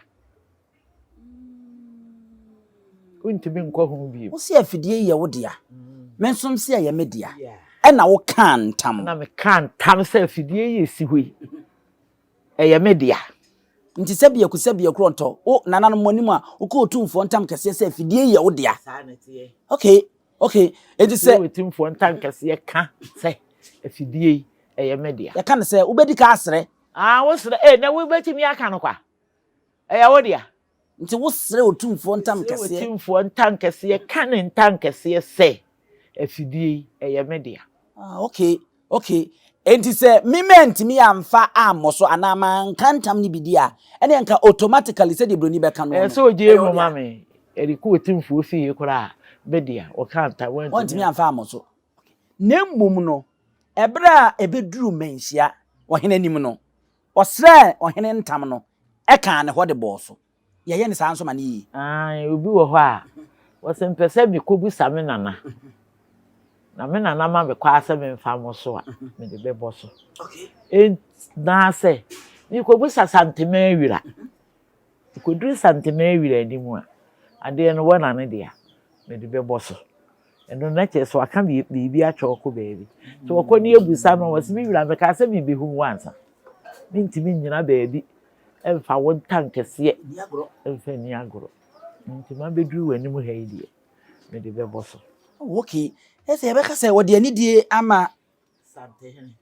Wontumi nkɔ ho bio. Wo se afidie yi yɛ wo dea, me nso mese ɛyɛ me dea, ɛna wokaa ntam. Ɛna mekaa ntam sɛ afidie yi esi hɔ yi, ɛyɛ me dea. Nti sɛ biako sɛ biako ɔntɔ wo nananom mo anim a, wokɔ Otumfoɔ ntam kɛseɛ sɛ afidie yi yɛ wo dea. Saa na ɛteɛ. Okay, okay. Nti sɛ. Otumfoɔ ntam kɛseɛ ka sɛ afidie yi ɛyɛ me dea. Yɛka no sɛ wobɛdi ka asrɛ. Ah, wosrɛ, eh, na wobɛtumi aka no kwa. Ɛyɛ wo dea. Nti wosrɛ Otumfoɔ ntam Mesrɛ kɛseɛ. Otumfoɔ ntankɛseɛ, ka ne ntankɛseɛ sɛ, Afidie yi, ɛyɛ me dea. Ah, okay, okay. Enti sɛ me mantumi amfa ammɔ so anaa manka ntam no bi di a, ɛneɛ nka automatically sɛdeɛ buroni bɛka noɔ Ɛyɛ no, sɛ ogye ɛyɛ wo mu ma dea. me, ɛde kɔ Otumfoɔ fie koraa a, me dea. Wɔka ntam, Wantumi wantumi amfa ammɔ so. Okay. Na mmom no, ɛberɛ a ɛbɛduruu Manhyia ɔhene anim no, Ɔsrɛɛ ɔhene ntam no kaa ne hɔ de bɔɔ so. Yɛyɛ no saa nso ma no yie. Aane, obi wɔ hɔ a, ɔse mpɛ sɛ mekɔbisa me nana, na me nana ma me kwaa sɛ memfa mo so a, mede bɛbɔ so. Anaasɛ mekɔbisa Santemaa wira, mekɔduru Santemaa wira anim a, adeɛ no wɔ na ne dea, mede bɛbɔ so. Ɛno na kyerɛ sɛ waka biribi atwa ɔkɔ baabi. Nti ɔkɔ ne abusa no, ɔse me wura mekaa sɛ mebehu wo ansa. Mentumi nnyina baabi mfa wo ntankɛseɛ mfa nni agorɔ. Nti mabɛduru w'anim ha yi deɛ, mede bɛbɔ so. Oh, okay. Ɛsɛ yɛbɛka sɛ wɔde anidie ama Santehene.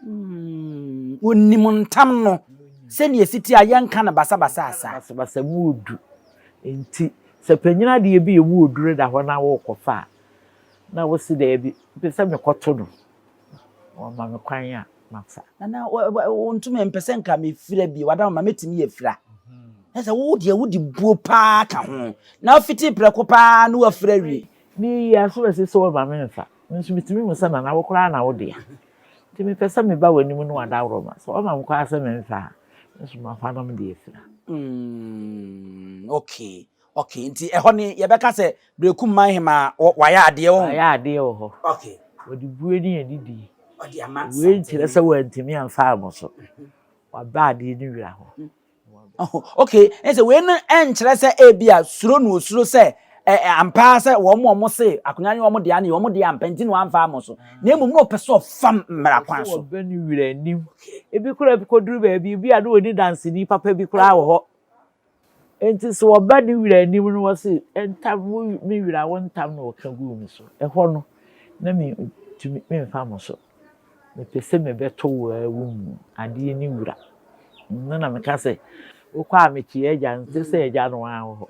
Mm, wɔnim ntam no sɛnea ɛsi te a yɛnka no basabasa asa. Basabasa mu odu. Nti sɛ panyin adeɛ bi emu oduru da hɔ na worekɔfa a, na wose daabi, mepɛ sɛ mekɔto no. Wɔma me kwan a, mafa. Nana, wo ntoma mpɛ sɛ nka mefira bi, wada ma mɛtumi afira. Na sɛ wo deɛ wode buo paa ka ho, na wofiti prɛko paa na wafira wie. Meyi aso ɛsɛ sɛ wɔma me mfa. Me nso metumi hu sɛ Nana wo koraa na wo dea. Nti mepɛ sɛ meba w'anim ne w'adaworoma. Sɛ woama me kwan sɛ memfa a, me nso mafa na mede afira. Mm, okay, okay. Nti ɛhɔ ne yɛbɛka sɛ Berekum man hemaa wayɛ adeɛ wɔ ho. Wayɛ adeɛ wɔ hɔ. Okay. Wɔde bue ne adidie. Ɔde ama Wei nkyerɛ sɛ wantumi amfa ammɔ so. Waba adeɛ no wura hɔ. Oh, okay. Ɛsɛ wei no ɛnkyerɛ sɛ ebi a suro na osuro sɛ ɛ ɛ ampa ara sɛ wɔn a wɔn se akonnwa ne wɔn dea ne wɔn dea ampa nti na wɔamfa ammɔ so. Na mmom na ɔpɛ sɛ ɔfa mmara kwan so. Ɔbɛ ne wura anim. Ebi koraa kɔduru baabi, ebi a na ɔni danseni papa bi koraa wɔ hɔ. Enti sɛ wɔba ne wura anim no wɔse, Ntam, wo me wura, wo ntam na wɔka guu me so. Ɛhɔ no, na mentumi memfa mo so. Mepɛ sɛ mebɛto wo ara wo mu, adeɛ ne wura. Ɛno na meka sɛ, wokɔ a mekyea agya, nte sɛ agya no ara wɔ hɔ.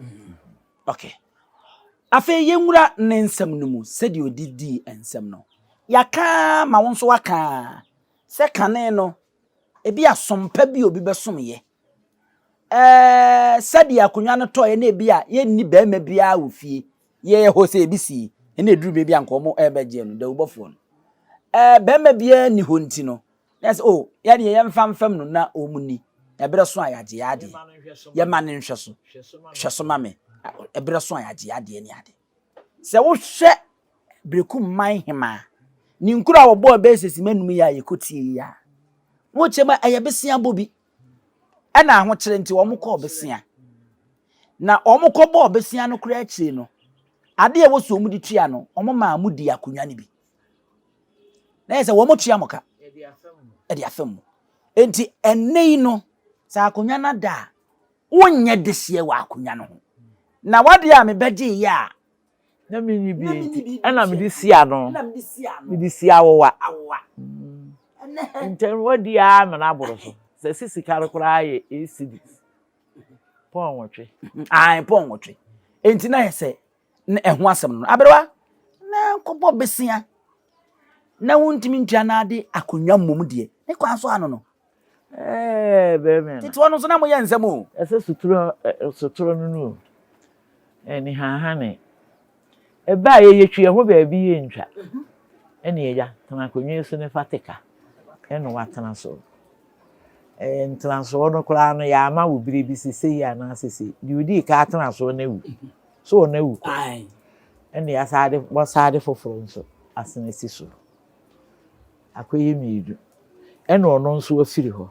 Okay. Afei yɛnwura ne nsɛm no mu sɛdeɛ ɔde dii nsɛm no. Yɛaka ara ma wo nso woaka ara sɛ kane no, ebi a som pa bi a obi bɛsomyɛ Ɛɛ, sɛdeɛ akonnwa no tɔeɛ na ebi a yɛnni barima biara wɔ fie, yɛyɛ hɔ sɛ ebi sii, ɛna ɛduru baabi a nka wɔn ɛrebɛgyeɛ no, dawubɔfoɔ no. Ɛɛ, barima biara nni hɔ nti no, na yɛ sɛ, oh, yɛdeɛ yɛmfa mfam no na wɔn ni. Ɛberɛ so a yɛagye yɛ adeɛ. Yɛma no nhwɛ so. Hwɛ so ma me. Ɛberɛ so a yɛagye yɛ adeɛ ne ade. Sɛ wohwɛ Berekum man hemaa ne nkuro a wɔbɔɔ bɛyɛ sɛ simma num yi a yɛkɔtie yi a, na wɔkyerɛ mu a ɛyɛ besea bɔ bi. Ɛna ahokyerɛ nti wɔn kɔɔ besea. Na wɔn kɔbɔɔ besea no koraa akyire no, adeɛ a ɛwɔ so wɔn de tua no, wɔn maa mo di akonnwa no bi. Na yɛ sɛ wɔn tua mo ka ɛde afam mu. Nti ɛnɛ yi no, sɛ akonnwa no ada a, wonyɛ dehyeɛ wɔ akonnwa no ho. Na wadeɛ a mebɛgye yɛ a, Na menni bi nti, ɛna mede si ano. Mede si awowa. Nti wadi ara mena aboro so. Sɛ si sika no koraa yɛ eight cedis. Pɔn nwɔtwe. Ae, pɔn nwɔtwe. Enti na yɛ sɛ na ɛho asɛm no. Aberewa, na nkɔbɔ besia. Na wontumi ntua na ade akonnwa mmom deɛ. Ne kwan so ano no. Ɛɛ, bɛrima. Tete hɔ no nso na moyɛ nsɛm o. Ɛsɛ sotoro sotoro no no o. Ɛne Ɛbɛ a yɛyɛ twi ɛho baabi yɛ ntwa. Ɛne agya tena akonnwa yi so ne fa teka. Ɛna watena so. Ɛɛ ntenasoɔ no koraa no yɛama wo bere bi sɛ sei anaasɛ sei. Deɛ odii ka atena soɔ no awu. So ɔno awu kɔ. Ɛna yɛasan de wɔasan de foforɔ nso asan asi so. Akɔyɛ mmienu. Ɛna ɔno nso afiri hɔ.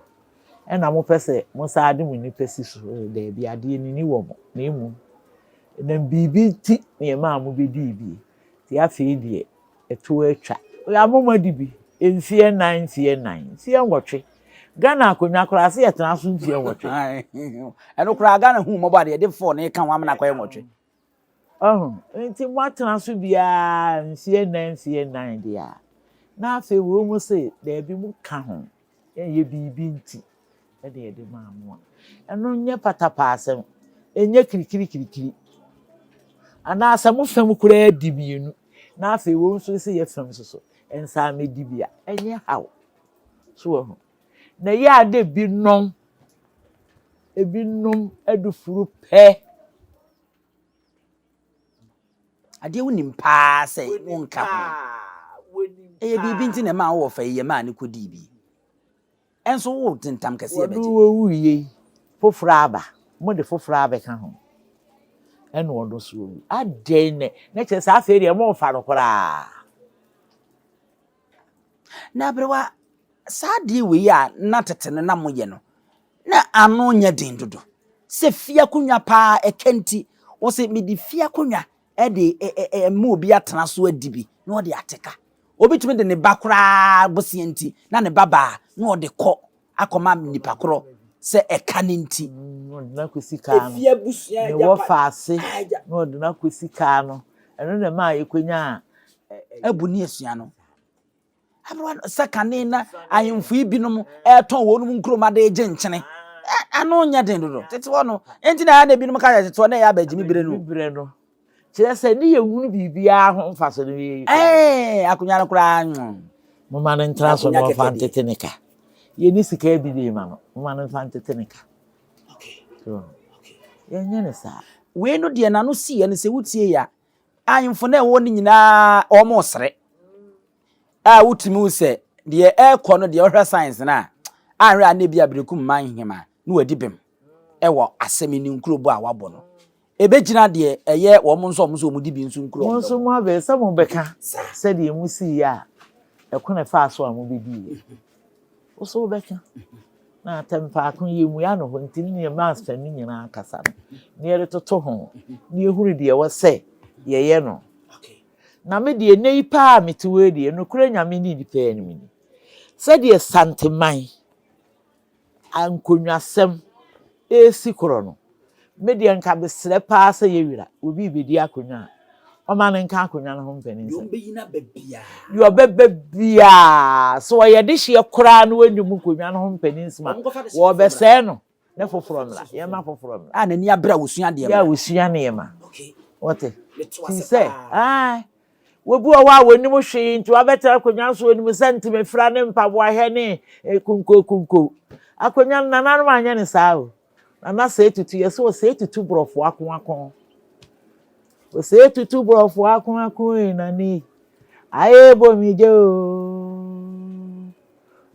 Ɛna mopɛ sɛ mosan de mo nipa si so. Daabi, adeɛ no ni wɔ mo, na mmom ɛnam biribi nti na ɛmaa mobɛdii bi. Nti afei deɛ ɛtoɔ atwa. Yɛama mo adi bi mfeɛ nnan, mfeɛ nnan, mfeɛ nwɔtwe. Ghana akonnwa koraa sɛ yɛtena so mfeɛ nwɔtwe. Ɛno koraa Ghana hu mmɔbɔ a deɛ yɛde four no reka ho ama no akɔyɛ nwɔtwe. Ɔho, nti moatena so biara mfeɛ nnan mfeɛ nnan deɛ a, na afei wei mo se daabi mo ka ho, ɛyɛ biribi nti ɛna yɛde maa mo a, ɛno nyɛ patapaasɛm, ɛnyɛ kirikirikirikiri. Anaasɛ mo fam koraa di mmienu, na afei wei nso se yɛ fam nso so, nsa mmɛdi bi a, ɛnyɛ haw. So wahu? Na ɛyɛ a na ebinom, ebinom adufuru pɛ. Adeɛ wonim paa sɛ wonka ho. Ɛyɛ biribi nti na ɛmaa wowɔ fa yi yɛ maa no kɔdii bi. Ɛnso wo tentam kɛseɛ bɛgye. Wɔde wɔwuiɛ yi, foforɔ aba. Mode foforɔ abɛka ho. Ɛna ɔno nso wawu. Adɛn nɛ? Na kyerɛ sɛ afei deɛ momfa no koraa. Na aberewa, saa adeɛ wei a na tete no na moyɛ no, na ano nyɛ den dodo. Sɛ fie akonnwa paa ɛka nti, wɔsɛ mede fie akonnwa de ma obi atena so adi bi na ɔde ate ka. Obi tumi de ne ba koraa bosea nti na ne ba baa na ɔde kɔ akɔma nipa korɔ sɛ ɛka no nti. Na ɔde no akɔsi kaa no. Ne wɔfa ase na ɔde no akɔsi kaa no. Ɛno na ɛmaa yɛkɔnyaa. Abu ne asua no. Aberewa no sɛ kane na ahemfo yi binom ɛretɔn wɔn nkuruma de regye nkyene. Ano nyɛ den dodo. Tete hɔ no, enti na ɛyɛ na ebinom ka sɛ tete hɔ na ɛyɛ abagyimi bere no. Bere no. Kyerɛ sɛ ne yɛhunu biribiara ho mfaso no yɛ Ɛɛ akonnwa no koraa mm. Momma no ntena so na ɔmfa ntete ne ka. Yɛnni sika bi de ma no. Momma no mfa ntete ne ka. Okay. So, yɛnyɛ no saa. Wei no deɛ n'ano siiɛ no sɛ wotie yɛ a, ahemfo no a ɛwɔ no nyinaa wɔresere. A wotumi hu sɛ deɛ ɛrekɔ no deɛ ɔhwɛ science no a, anhwɛ a na ebi aberekum mma nhema na wadi bem ɛwɔ asɛm ne nkurobɔ a wabɔ no. Ɛbɛgyina deɛ ɛyɛ wɔn nso wɔn nso wɔn di bi nso nkuro Mo nso mo abɛ sɛ mobɛka sɛdeɛ mosiiɛ a ɛko na ɛfaa so a mobɛdiiɛ. Wo nso wobɛka. Na atɛm faako yɛmmua no hɔ nti ne yɛma asɛm no nyinaa kasa no na yɛde toto ho na yɛhunu deɛ ɛwɔ sɛ yɛyɛ no. Na me deɛ nnɛ yi paa a mete hɔ yi deɛ nokorɛ Nyame ne nnipa anim ni, sɛdeɛ Santeman Ankonwasɛm resi korɔ no, me deɛ nka mesrɛ paa sɛ yɛwira obi rebɛdi akonwa a, ɔma no nka akonwa no ho mpaninsɛm. Deɛ ɔbɛba biara, sɛ ɔyɛ dehyeɛ koraa na wanni mu nkonwa no ho mpaninsɛm a, wɔbɛsɛe no ne foforɔ mmra. Yɛmma foforɔ mmra. A n'ani abere a ɔsua adeɛ mmra. Yɛ a ɔsua nneɛma. Wote? Firi sɛ, ae. Obi wɔ hɔ a ɔnnim hwee nti wabɛtena akonnwa so, ɔnim sɛ ntemafira ne mpaboa hɛ ne kunkokunko. Akonnwa no, nananom anyɛ no saa o. Nana sɛe tutu, yɛsɛ ɔsɛe tutu borɔfo ako ako. Ɔsɛe tutu borɔfo ako ako yi nani. Ayɛ bomi gye o.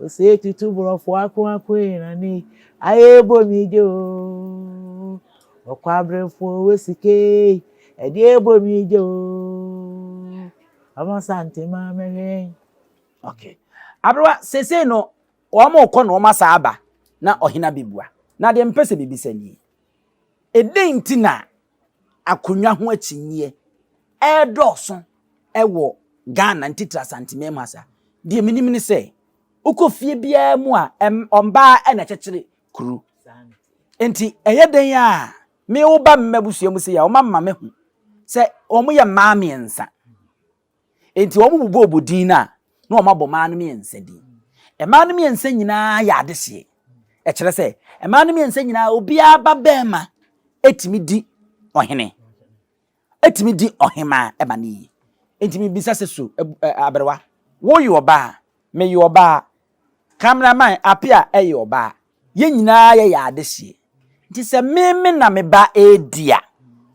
Ose tutu borɔfo ako ako yi na ni ayɛ bɔ mi gye o Ɔkɔ abrɛfo wɔ sike yi ɛde ɛbɔ mi gye o Ɔmo sante ma mɛhwɛ. Okay. Aberewa, seesei no wɔn rekɔ na wɔn asa aba na ɔhene abɛbua. Na deɛ mpɛ sɛ mebisa nie, ɛdɛn nti na akonnwa ho akyinnyeɛ ɛredɔɔso wɔ Ghana ntitire Asanteman mu ha saa? Deɛ menim ne sɛ, wokɔ fie biara mu a, ɔmbaa na ɛkyekyere kuro. Nti ɛyɛ dɛn a me wo ba m'abusua mu sei a, wɔama mahu sɛ wɔyɛ mmaa mmiɛnsa. Enti wɔbobɔɔ din no a, na wɔabɔ mmaa no mmiɛnsa din. Mmaa no mmiɛnsa nyinaa yɛ adehyeɛ. Ɛkyerɛ sɛ, mmaa no mmiɛnsa nyinaa, obiara ba barima tumi di ɔhene, tumi di ɔhemaa ma no yie. Enti mebisa sɛ so, aberewa, woyɛ ɔbaa, meyɛ ɔbaa, cameraman Appiah yɛ ɔbaa, Yɛn nyinaa yɛyɛ adehyeɛ. Nti sɛ me me na me ba redi a,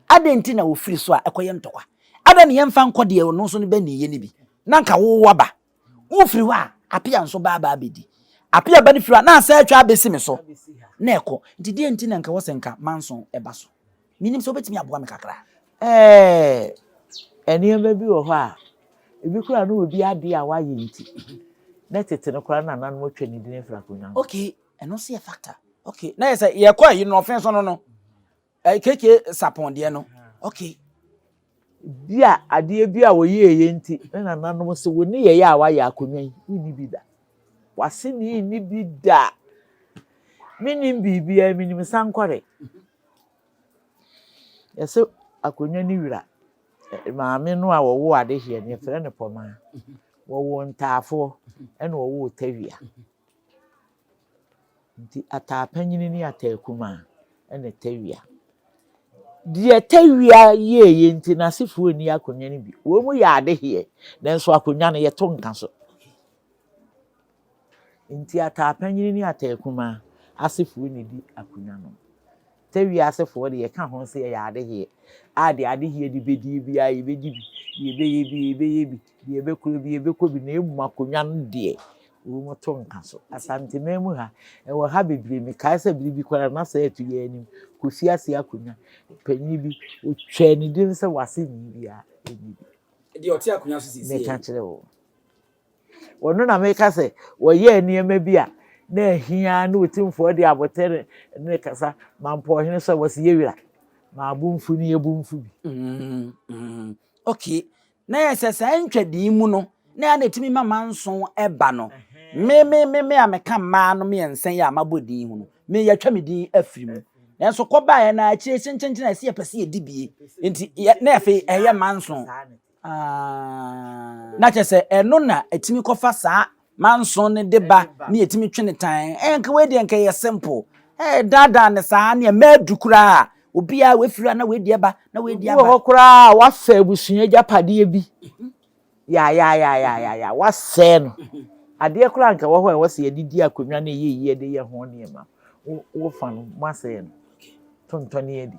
adɛn nti na wɔfiri so a ɛkɔyɛ ntɔkwa? Adɛn na yɛmfa nkɔ deɛ ɔno nso ne ba nniiɛ no bi? Na nka wo waba. Wofiri hɔ a, Apea nso ba aba abɛdi. Apea ba no firi hɔ a, na asan atwa abɛsi me so na ɛkɔ. Nti deɛn nti na nka ɛwɔ sɛ nka manso ba so? Menim sɛ wobɛtumi aboa me kakra. Ɛɛ, Nneɛma bi wɔ hɔ a, ebi koraa na obi adeɛ a wayɛ nti, na tete no koraa na nananom atwa ne din afiri akonnwa ho. Okay, ɛno nso yɛ factor. Okay, na yɛ sɛ yɛkɔ ayi no ɔfɛn so no no, KK Sapɔn deɛ no. Okay. Bi a adeɛ bi a wɔyɛeɛ nti, na nananom sɛ wo nneyɛeɛ a wayɛ akonnwa yi, wonni bi da. W'aseni nni bi da. Mennim biribiara, menim sankɔre. Yɛse akonnwa no wura, maame no a wɔwoo adehyeɛ no, yɛfrɛ no Pɔmaa. Wɔwoo Ntaafoɔ ɛna wɔwoo Tawia. Nti ataa panyini ne ataa kumaa ɛna Tawia. Deɛ Tawia yɛeɛ nti n'asefoɔ nni akonnwa no bi. Wɔn yɛ adehyeɛ, nanso akonnwa no yɛto nka so. Nti ataa panyini ne ataa kumaa asefoɔ na ɛdi akonnwa no. Sɛ wiasefoɔ deɛ yɛka ho sɛ yɛyɛ adehyeɛ a, deɛ adehyeɛ de bɛdie biara yɛbɛdi bi, deɛ yɛbɛyɛ bi yɛbɛyɛ bi, deɛ yɛbɛkorɔ bi yɛbɛkɔ bi, na mmom akonnwa no deɛ wɔn to nka so. Asanteman mu ha, ɛwɔ ha bebree, mekae sɛ bere bi koraa na sɛ ɛto yɛn anim, Kofi ase akonnwa, panin bi, ɔtwaa ne din sɛ w'aseni biara ɛnni bi. Deɛ ɔte akonnwa so seesei. Meka kyerɛ wo. Ɔno na meka sɛ wɔyɛɛ nneɛma bi a na ahia na Otumfoɔ de aboterɛ ne kasa ma mpɔɔhene sɛ wɔsi yɛ wira ma abomfu ne yɛbomfu bi. Mm, mm, okay. Na yɛ sɛ saa ntwadii mu no na yɛ na ɛtumi ma manson ɛba no. Me me me me a meka mmaa no mmiɛnsa yi a mabɔ din ho no, me yɛatwa me din afiri mu. Nanso kɔbaeɛ no akyire kyenkyenkyen a ɛsɛ yɛpɛ sɛ yɛdi bie. Nti na afei ɛyɛ manson. Ah, na kyerɛ sɛ ɛno na ɛtumi kɔfa saa manso no de ba ne yɛtumi twe ne tan. Ɛɛ nka wei deɛ nka ɛyɛ simple. Ɛɛ daadaa ne saa ne ɛmɛ adu koraa. Obiara wafiri a na wei deɛ ba na wei deɛ aba. Obi wɔ hɔ koraa a wafa abusua agyapadeɛ bi yaayaayaayaaya wasɛe no. Adeɛ koraa nka wɔ hɔ a ɛwɔ sɛ yɛde di akonnwa na ɛyɛ yie de yɛ ho nneɛma. Wofa no moasɛe no. Tontɔne adi.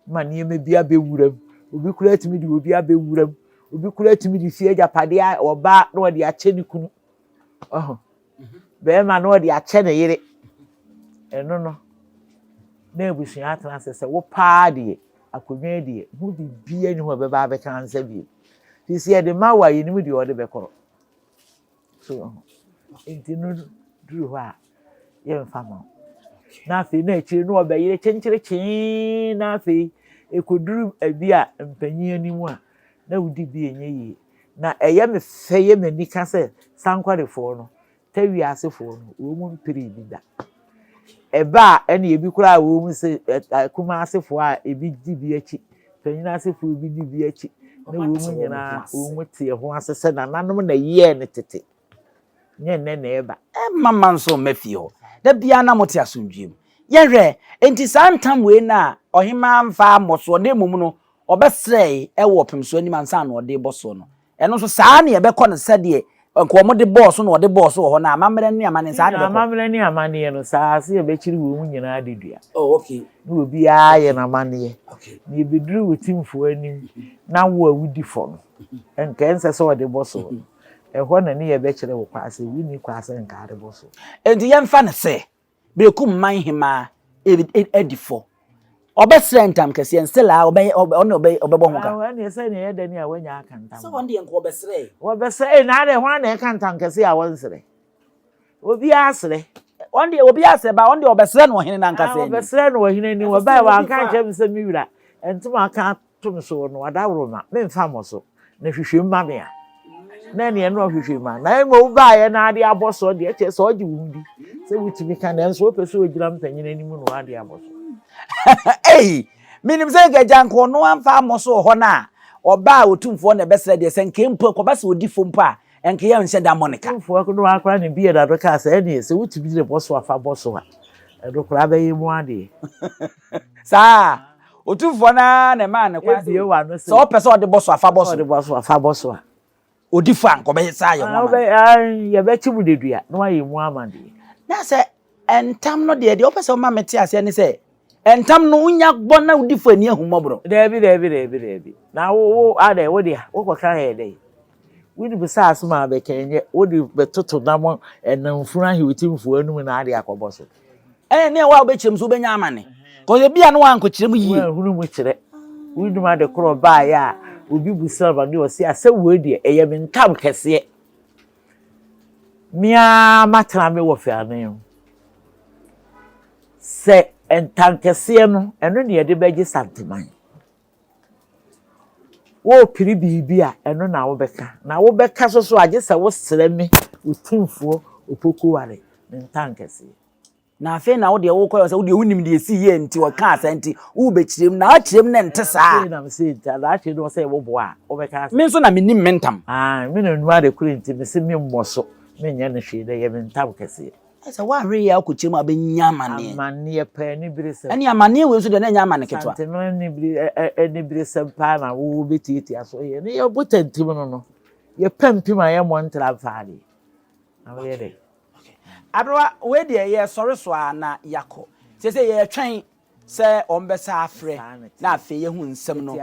ma nneɛma bi abɛwura mu. Obi koraa tumi de obi abɛwura mu. Obi koraa tumi de fie agyapadeɛ a ɔbaa na ɔde akyɛ ne kunu. Ɔho. Bɛrima na ɔde akyɛ ne yere. Ɛno no, na abusua atena ase sɛ wo paa deɛ, akonnwa yi deɛ, ho biribiara nni hɔ a ɛbɛba abɛka ansa bio. Nti sɛ yɛde ma wo a, yɛnim deɛ ɔde bɛkorɔ. So wɔ ho? Nti no duru hɔ a, yɛmfa ma wo. Na afei na akyire no ɔbɛyere kyenkyere kyee na afei ɛkɔduru ebi a mpanyin anim a na wodi bi ɛnyɛ yie. Na ɛyɛ me fɛ yɛ m'ani ka sɛ sankwarefoɔ no, tawiasefoɔ no, wɔn mu mperee bi da. Ɛba a, ɛne ebi koraa a wɔn sɛ Kumasefoɔ a ebi di bi akyi, panyin asefoɔ ebi di bi akyi, ne wɔn nyinaa wɔn te ho ase sɛ nananom na ɛyɛɛ no tete, nyɛ nnɛ na ɛba. Ɛmma mma nso mma fie hɔ. Da biara na mote asomdwoeɛ mu. Yɛhwɛ, enti saa ntam wei no a ɔhemmaa mfa ammɔ soɔ na mmom no ɔbɛsrɛe wɔ ɔpemsoɔ anim ansa na ɔde rebɔ soɔ no, Ɛno nso, saa ara na yɛbɛkɔ no sɛdeɛ nka wɔde bɔɔ so na wɔde bɔɔ so wɔ hɔ no, amammerɛ ne amanneɛ, saa ara na ɛbɛkɔ. Amammerɛ ne amanneɛ no, saa ara sɛ yɛbɛkyere wɔn nyinaa de dua. Oh, okay. Na obiara ayɛ n'amanneɛ. Okay. Na yɛbɛduru wo timfoɔ anim na wo a wodi fɔ no, nka ɛnsɛ sɛ wɔde bɔ so no, ɛhɔ na ne yɛbɛkyerɛ wo kwan sɛ wonni kwan sɛ nka ade bɔ so. Enti yɛmfa no sɛ Berekum man hemaa adi fɔ. Ɔbɛsrɛ ntam kɛseɛ nsɛlaa ɔbɛyɛ ɔne ɔbɛ ɔbɛbɔ ho ka. Awo ɛne sɛ nea ɛyɛ dɛ ne a wanya aka ntam. Sɛ wɔn deɛ nka ɔbɛsrɛ. Wɔbɛsrɛ ee na adɛ hwan na ɛka ntam kɛseɛ a wɔnsrɛ? Obiara srɛ. Wɔn deɛ obiara srɛ ba wɔn deɛ ɔbɛsrɛ no ɔhene n'ankasa anim. Ɔbɛsrɛ no ɔhene anim ɔbae wanka ankyerɛ me sɛ me wura ntoma aka to me so no adaworoma memfa mmɔ so na hwehwɛ mu ma me a na ɛneɛ na ɔhwehwɛ mu a na mmom wobaeɛ na ade abɔ soɔ deɛ kyerɛ sɛ ɔgye wo ho di sɛ wotumi ka nanso wopɛ sɛ ɔgyina mpanyin anim na wade abɔ so. Ei, menim sɛ nka agya nka ɔno amfa ammɔ so wɔ hɔ no a ɔbaa otumfoɔ na ɛbɛsrɛ deɛ sɛ nka mpo ɛkɔba sɛ ɔdi fo mpo a nka yɛ nhyɛ da mmɔ ne ka. Otumfoɔ no ara koraa ne bie na no kaa sɛ ɛneɛ sɛ wotumi de bɔ so a fa bɔ so a ɛno koraa bɛyɛ mu adeɛ. Saa Otumfoɔ no ara na ɛmaa no kwan sɛ sɛ ɔpɛ sɛ ɔde bɔ so a, fa bɔ so. Ɔde bɔ so a, fa bɔ so a. Odi fɔ a, nka ɔbɛyɛ saa ayɛ ho ama no. Yɛbɛkye mu dedua na wayɛ mu ama deɛ. Na sɛ ntam no deɛ, deɛ wopɛ sɛ woma mete aseɛ ne sɛ, ntam no wonya bɔ na wodi fɔ ani ahummɔborɔ. Daabi, daabi, daabi, daabi. Na wo, wo, adɛn, wo deɛ, wokɔka yɛ dɛn? Wode bisa asɛm a bɛka ɛnyɛ, wode bɛtoto nam ɛnamfunu ahewotimfoɔ anum na ade akɔbɔ so. Ɛne nea wo a wobɛkyerɛ mu so wobɛnya amane. Kɔsɛ ebi a na wankɔkyerɛ mu yie. Woanhunu mu kyerɛ. Wonim ade korɔ baeɛ a Obi busa ma ne ɔse asɛm wei deɛ ɛyɛ me ntam kɛseɛ. Me ara matena me wɔfa anan mu. Sɛ ntankɛseɛ no, ɛno na yɛde bɛgye Santeman. Worepere biribi a, ɛno na wobɛka. Na wobɛka so so a, gye sɛ wosrɛ me, Otumfoɔ Opoku-Ware, me ntankɛseɛ. Na afei na wo deɛ wokɔyɛ sɛ wo deɛ wonim deɛ ɛsii yɛ nti ɔkaa saa nti worebɛkyerɛ mu na akyerɛ mu na ɛnte saa. Afei na mese nti adaakye no sɛ woboa a wobɛka asɛm. Me nso na menim me ntam. Ae, me na nu ade koro nti mese memmɔ so menyɛ no hwee na ɛyɛ me ntam kɛseɛ. Ayɛ sɛ woahwere yɛ akɔkyerɛ mu a wobɛnya amaneɛ. Amaneɛ paa aniberesɛm. Ɛne amaneɛ wei nso deɛ na ɛnyɛ amane ketewa. Asantehene anibere aniberesɛm paa na wobɛtiatia so yɛ ne yɛbɔ tantim no no yɛpampim a yɛmmɔ ntra mfa adeɛ na woyɛ dɛn. Aberewa, wei deɛ yɛresɔre so ara na yɛakɔ. Seesei yɛretwɛn sɛ wɔbɛsan afrɛ na afei yɛahu nsɛm no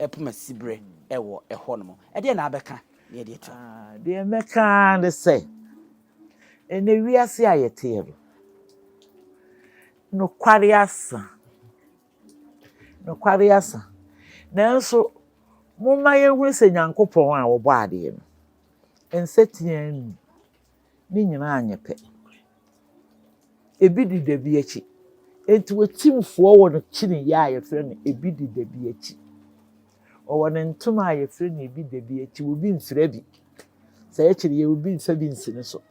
poma siberɛ wɔ ɛhɔnom. Ɛdeɛn na abɛka na yɛde atua? Deɛ mɛka ara ne sɛ, ɛnnɛ wiase a yɛteɛ no, nokware asa. Nokware asa. Nanso momma yɛnhunu sɛ Nyankopɔn a ɔbɔ adeɛ no, nsateaa nni. Ne nyinaa nyɛ pɛ. Ebi deda bi akyi. Enti otimfoɔ wɔ ne kyiniiɛ a yɛfrɛ no ebi deda bi akyi. Ɔwɔ ne ntoma a yɛfrɛ no ebi da bi akyi. Obi mfira bi. Sɛ ɛyɛ kyiniiɛ obi mfa bi nsi ne so.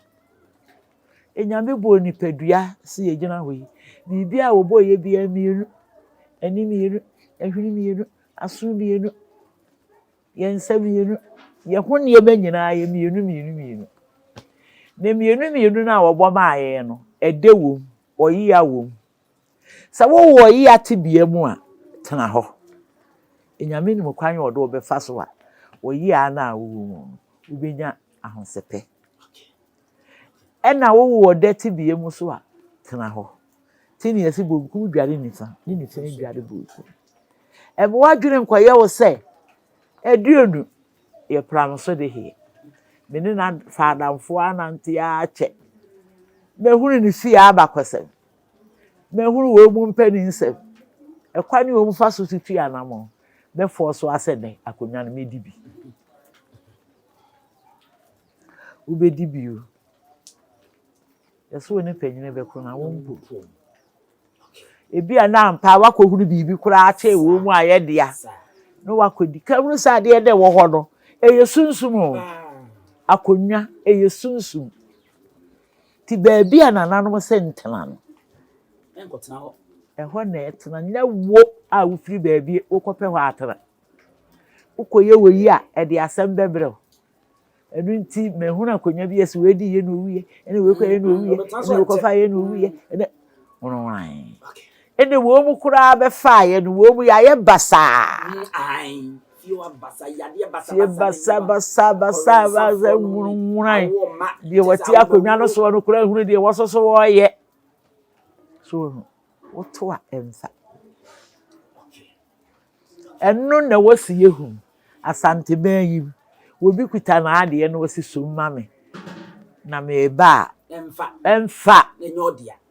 Enyame bɔɔ nipadua sɛ yɛgyina hɔ yi. Biribi a wɔbɔɔ yɛ biara mmienu. Ani mmienu, ɛhwene mmienu, aso mmienu. Yɛn nsa mmienu, yɛn ho nneɛma nyinaa yɛ mmienu mmienu mmienu. Na mmienu mmienu no a wɔbɔ maa yɛn no, ɛdɛ wom, ɔyea wom. Sɛ wowɔ ɔyea tebea mu a, tena hɔ. Nyame nim kwan a ɔde wo bɛfa so a, ɔyea no a wowɔ mu no, wobɛnya ahosɛpɛ. Ɛna wowɔ ɔdɛ tebea mu so a, tena hɔ. Nti na yɛse bonkum dware nifa, ne nifa dware bonkum. Ɛma w'adwene nkɔyɛ wo sɛ aduonu yɛ pram so de heɛ. Me ne no afa adamfoɔ anante ara kyɛ. Mahunu ne fie abakɔsɛm. Mahunu wɔn mu mpaninsɛm. Ɛkwan ne wɔn fa so tutu anamɔn. Mɛfɔɔ so ara sɛ nnɛ akonnwa no mɛdi bi. Wobɛdi bi o. Yɛsɛ wo ne panyin bɛko na wompo. Ebia na ampa wakɔhunu biribi koraa kyɛn wɔn mu a yɛ dea na wakɔdi. Ka hunu sɛ adeɛ dɛ wɔ hɔ no, ɛyɛ sunsum o. Akonnwa, ɛyɛ sunsum. Nti baabi a nananom sɛ ntena no, ɛhɔ na ɛtena. Nyɛ wo a wofiri baabi wokɔpɛ hɔ atena. Wokɔyɛ wɔ yi a, ɛde asɛm bɛbrɛ wo. Ɛno nti mahunu akonnwa bi ɛsɛ wei di yɛ na owuiɛ ɛna wei kɔ yɛ na owuiɛ ɛna wei kɔfa yɛ na owuiɛ ɛna wɔnwan ɛna wɔn mu koraa bɛfa yɛ no wɔn mu yɛayɛ basaa fie basa basa basa basa nwunwuran deɛ wɔte akonnwa no soɔ no koraa hunu deɛ wɔsoso wɔreyɛ so woto a ɛmfa. Ɛno na wɔsi yɛhu Asanteman yi mu. Obi kuta n'adeɛ na ɔsi som ma me na meba a, ɛmfa.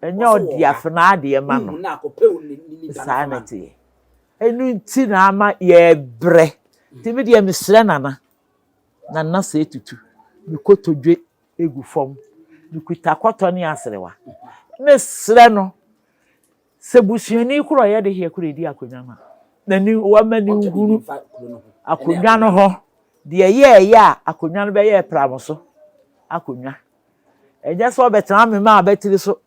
Ɛnyɛ ɔdea fa n'adeɛ ma no. Saa na ɛteɛ. Ɛno nti na ama yɛbrɛ. Nti me deɛ mesrɛ Nana, Nana sɛ tutu, me kotodwe gu fam, mekuta kɔtɔ ne aserewa. Mesrɛ no Sɛ busuani koro a ɔyɛ dehyeɛ koro redi akonnwa no a, n'ani wama ne nhunu akonnwa no ho deɛ ɛyɛɛyɛ a akonnwa no bɛyɛɛ pramo so akonnwa. Ɛnyɛ sɛ ɔbɛtena amema abatiri so.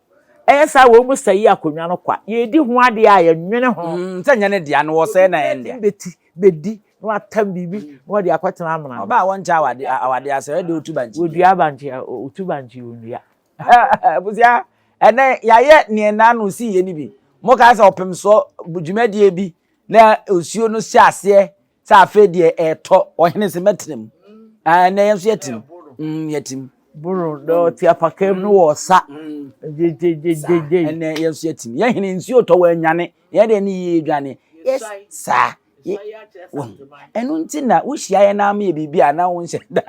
Ɛyɛ saa wɔn mu sɛe akonnwa no kwa. Yɛredi ho adeɛ a yɛnwene ho. Mm, sɛ nyɛ ne dea no wɔsɛe na ɛyɛ ne dea. Bɛti, bɛdi na watam biribi na wɔde akɔtena amena no. Ɔbaa a wɔnkyɛ awade awade ase ɛde otu bankye. Wɔdua bankye a otu bankye onnua. Abusua, ɛnɛ yɛayɛ neɛ n'ano si yɛ no bi. Mokae sɛ ɔpemsoɔ dwumadie bi na nsuo no hyɛ aseɛ sɛ afei deɛ ɛretɔ ɔhene sɛ mɛtena mu. Ɛnɛ yɛn nso yɛte mu. Mm, yɛte mu. Boro na ɔte apakam no wɔ ɔsa. Gyegyegyegye. Ɛnɛ yɛn nso yɛte mu. Yɛn hene nsuo tɔ wɔ anyane. Yɛn deɛ ne yie dwane. Yes, saa. Ɛno nti na wohyia yɛn na yɛ biribi a na wonhyɛ da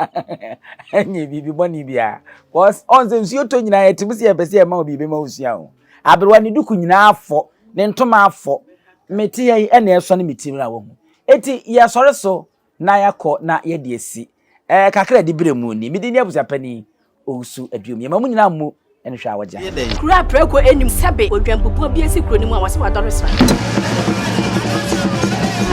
nyɛ biribi bɔne biara. Because ɔn sɛ nsuo tɔ nyinaa yɛte mu sɛ yɛpɛ sɛ yɛma wo biribi ma wosua o. Aberewa ne duku nyinaa afɔ, ne ntoma afɔ. Mete yɛ yi ɛna ɛsɔ ne me tirim na wahu. Eti yɛsɔre so. Na yɛakɔ na yɛde asi. Ɛɛ kakra a ɛde berɛ mu ni. Me din ne Abusuapanin Owusu Aduom. Yɛma mo nyinaa mmu ne hwɛ a wɔgye. Kuro a prako nnim sɛbe odwanbubuo bi asi kuro no mu a wɔse wadɔre sra.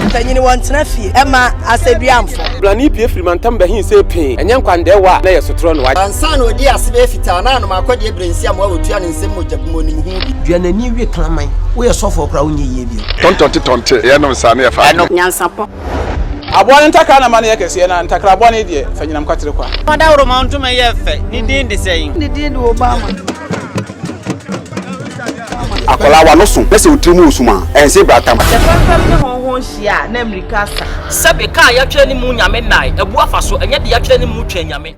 Mpanyin wɔntena fie mma asɛduamfo. Blani pue firi mantam bɛhe see pee, ɛnyɛ nkwandɛɛwa a na ɛyɛ sotorɔ no. Ansa na ɔdii ase bɛyɛ fitaa na anom akɔdeɛ berɛ nsi amoa wɔtua ne nsam mogya bi ma ɔnim ho bi. Dua n'ani we kraman. Woyɛ sɔfoɔ koraa wonyɛ yie bio. Tɔntɔnte tɔnte, yɛnom saa na yɛfa adwene. Nyansapɔ. Aboa no ntakra na ma no yɛ kɛseɛ, na ntakra bɔne deɛ, fa nyinam kwatere kwa. Ɔdawuroma ntoma yɛ fɛ, ne din de sɛn? Ne din de Obama. Akwadaa w'ano so na sɛ wo tiri mu wɔ sum a, ɛnse bratam. Sɛ fɛmfɛm ne hɔnhɔn hyia a, na mmirika asa. Sɛbe, ka a yɛatwerɛ ne mu Nyame nnae, abu afa so, ɛnyɛ deɛ yɛatwerɛ ne mu Twɛn Nyame.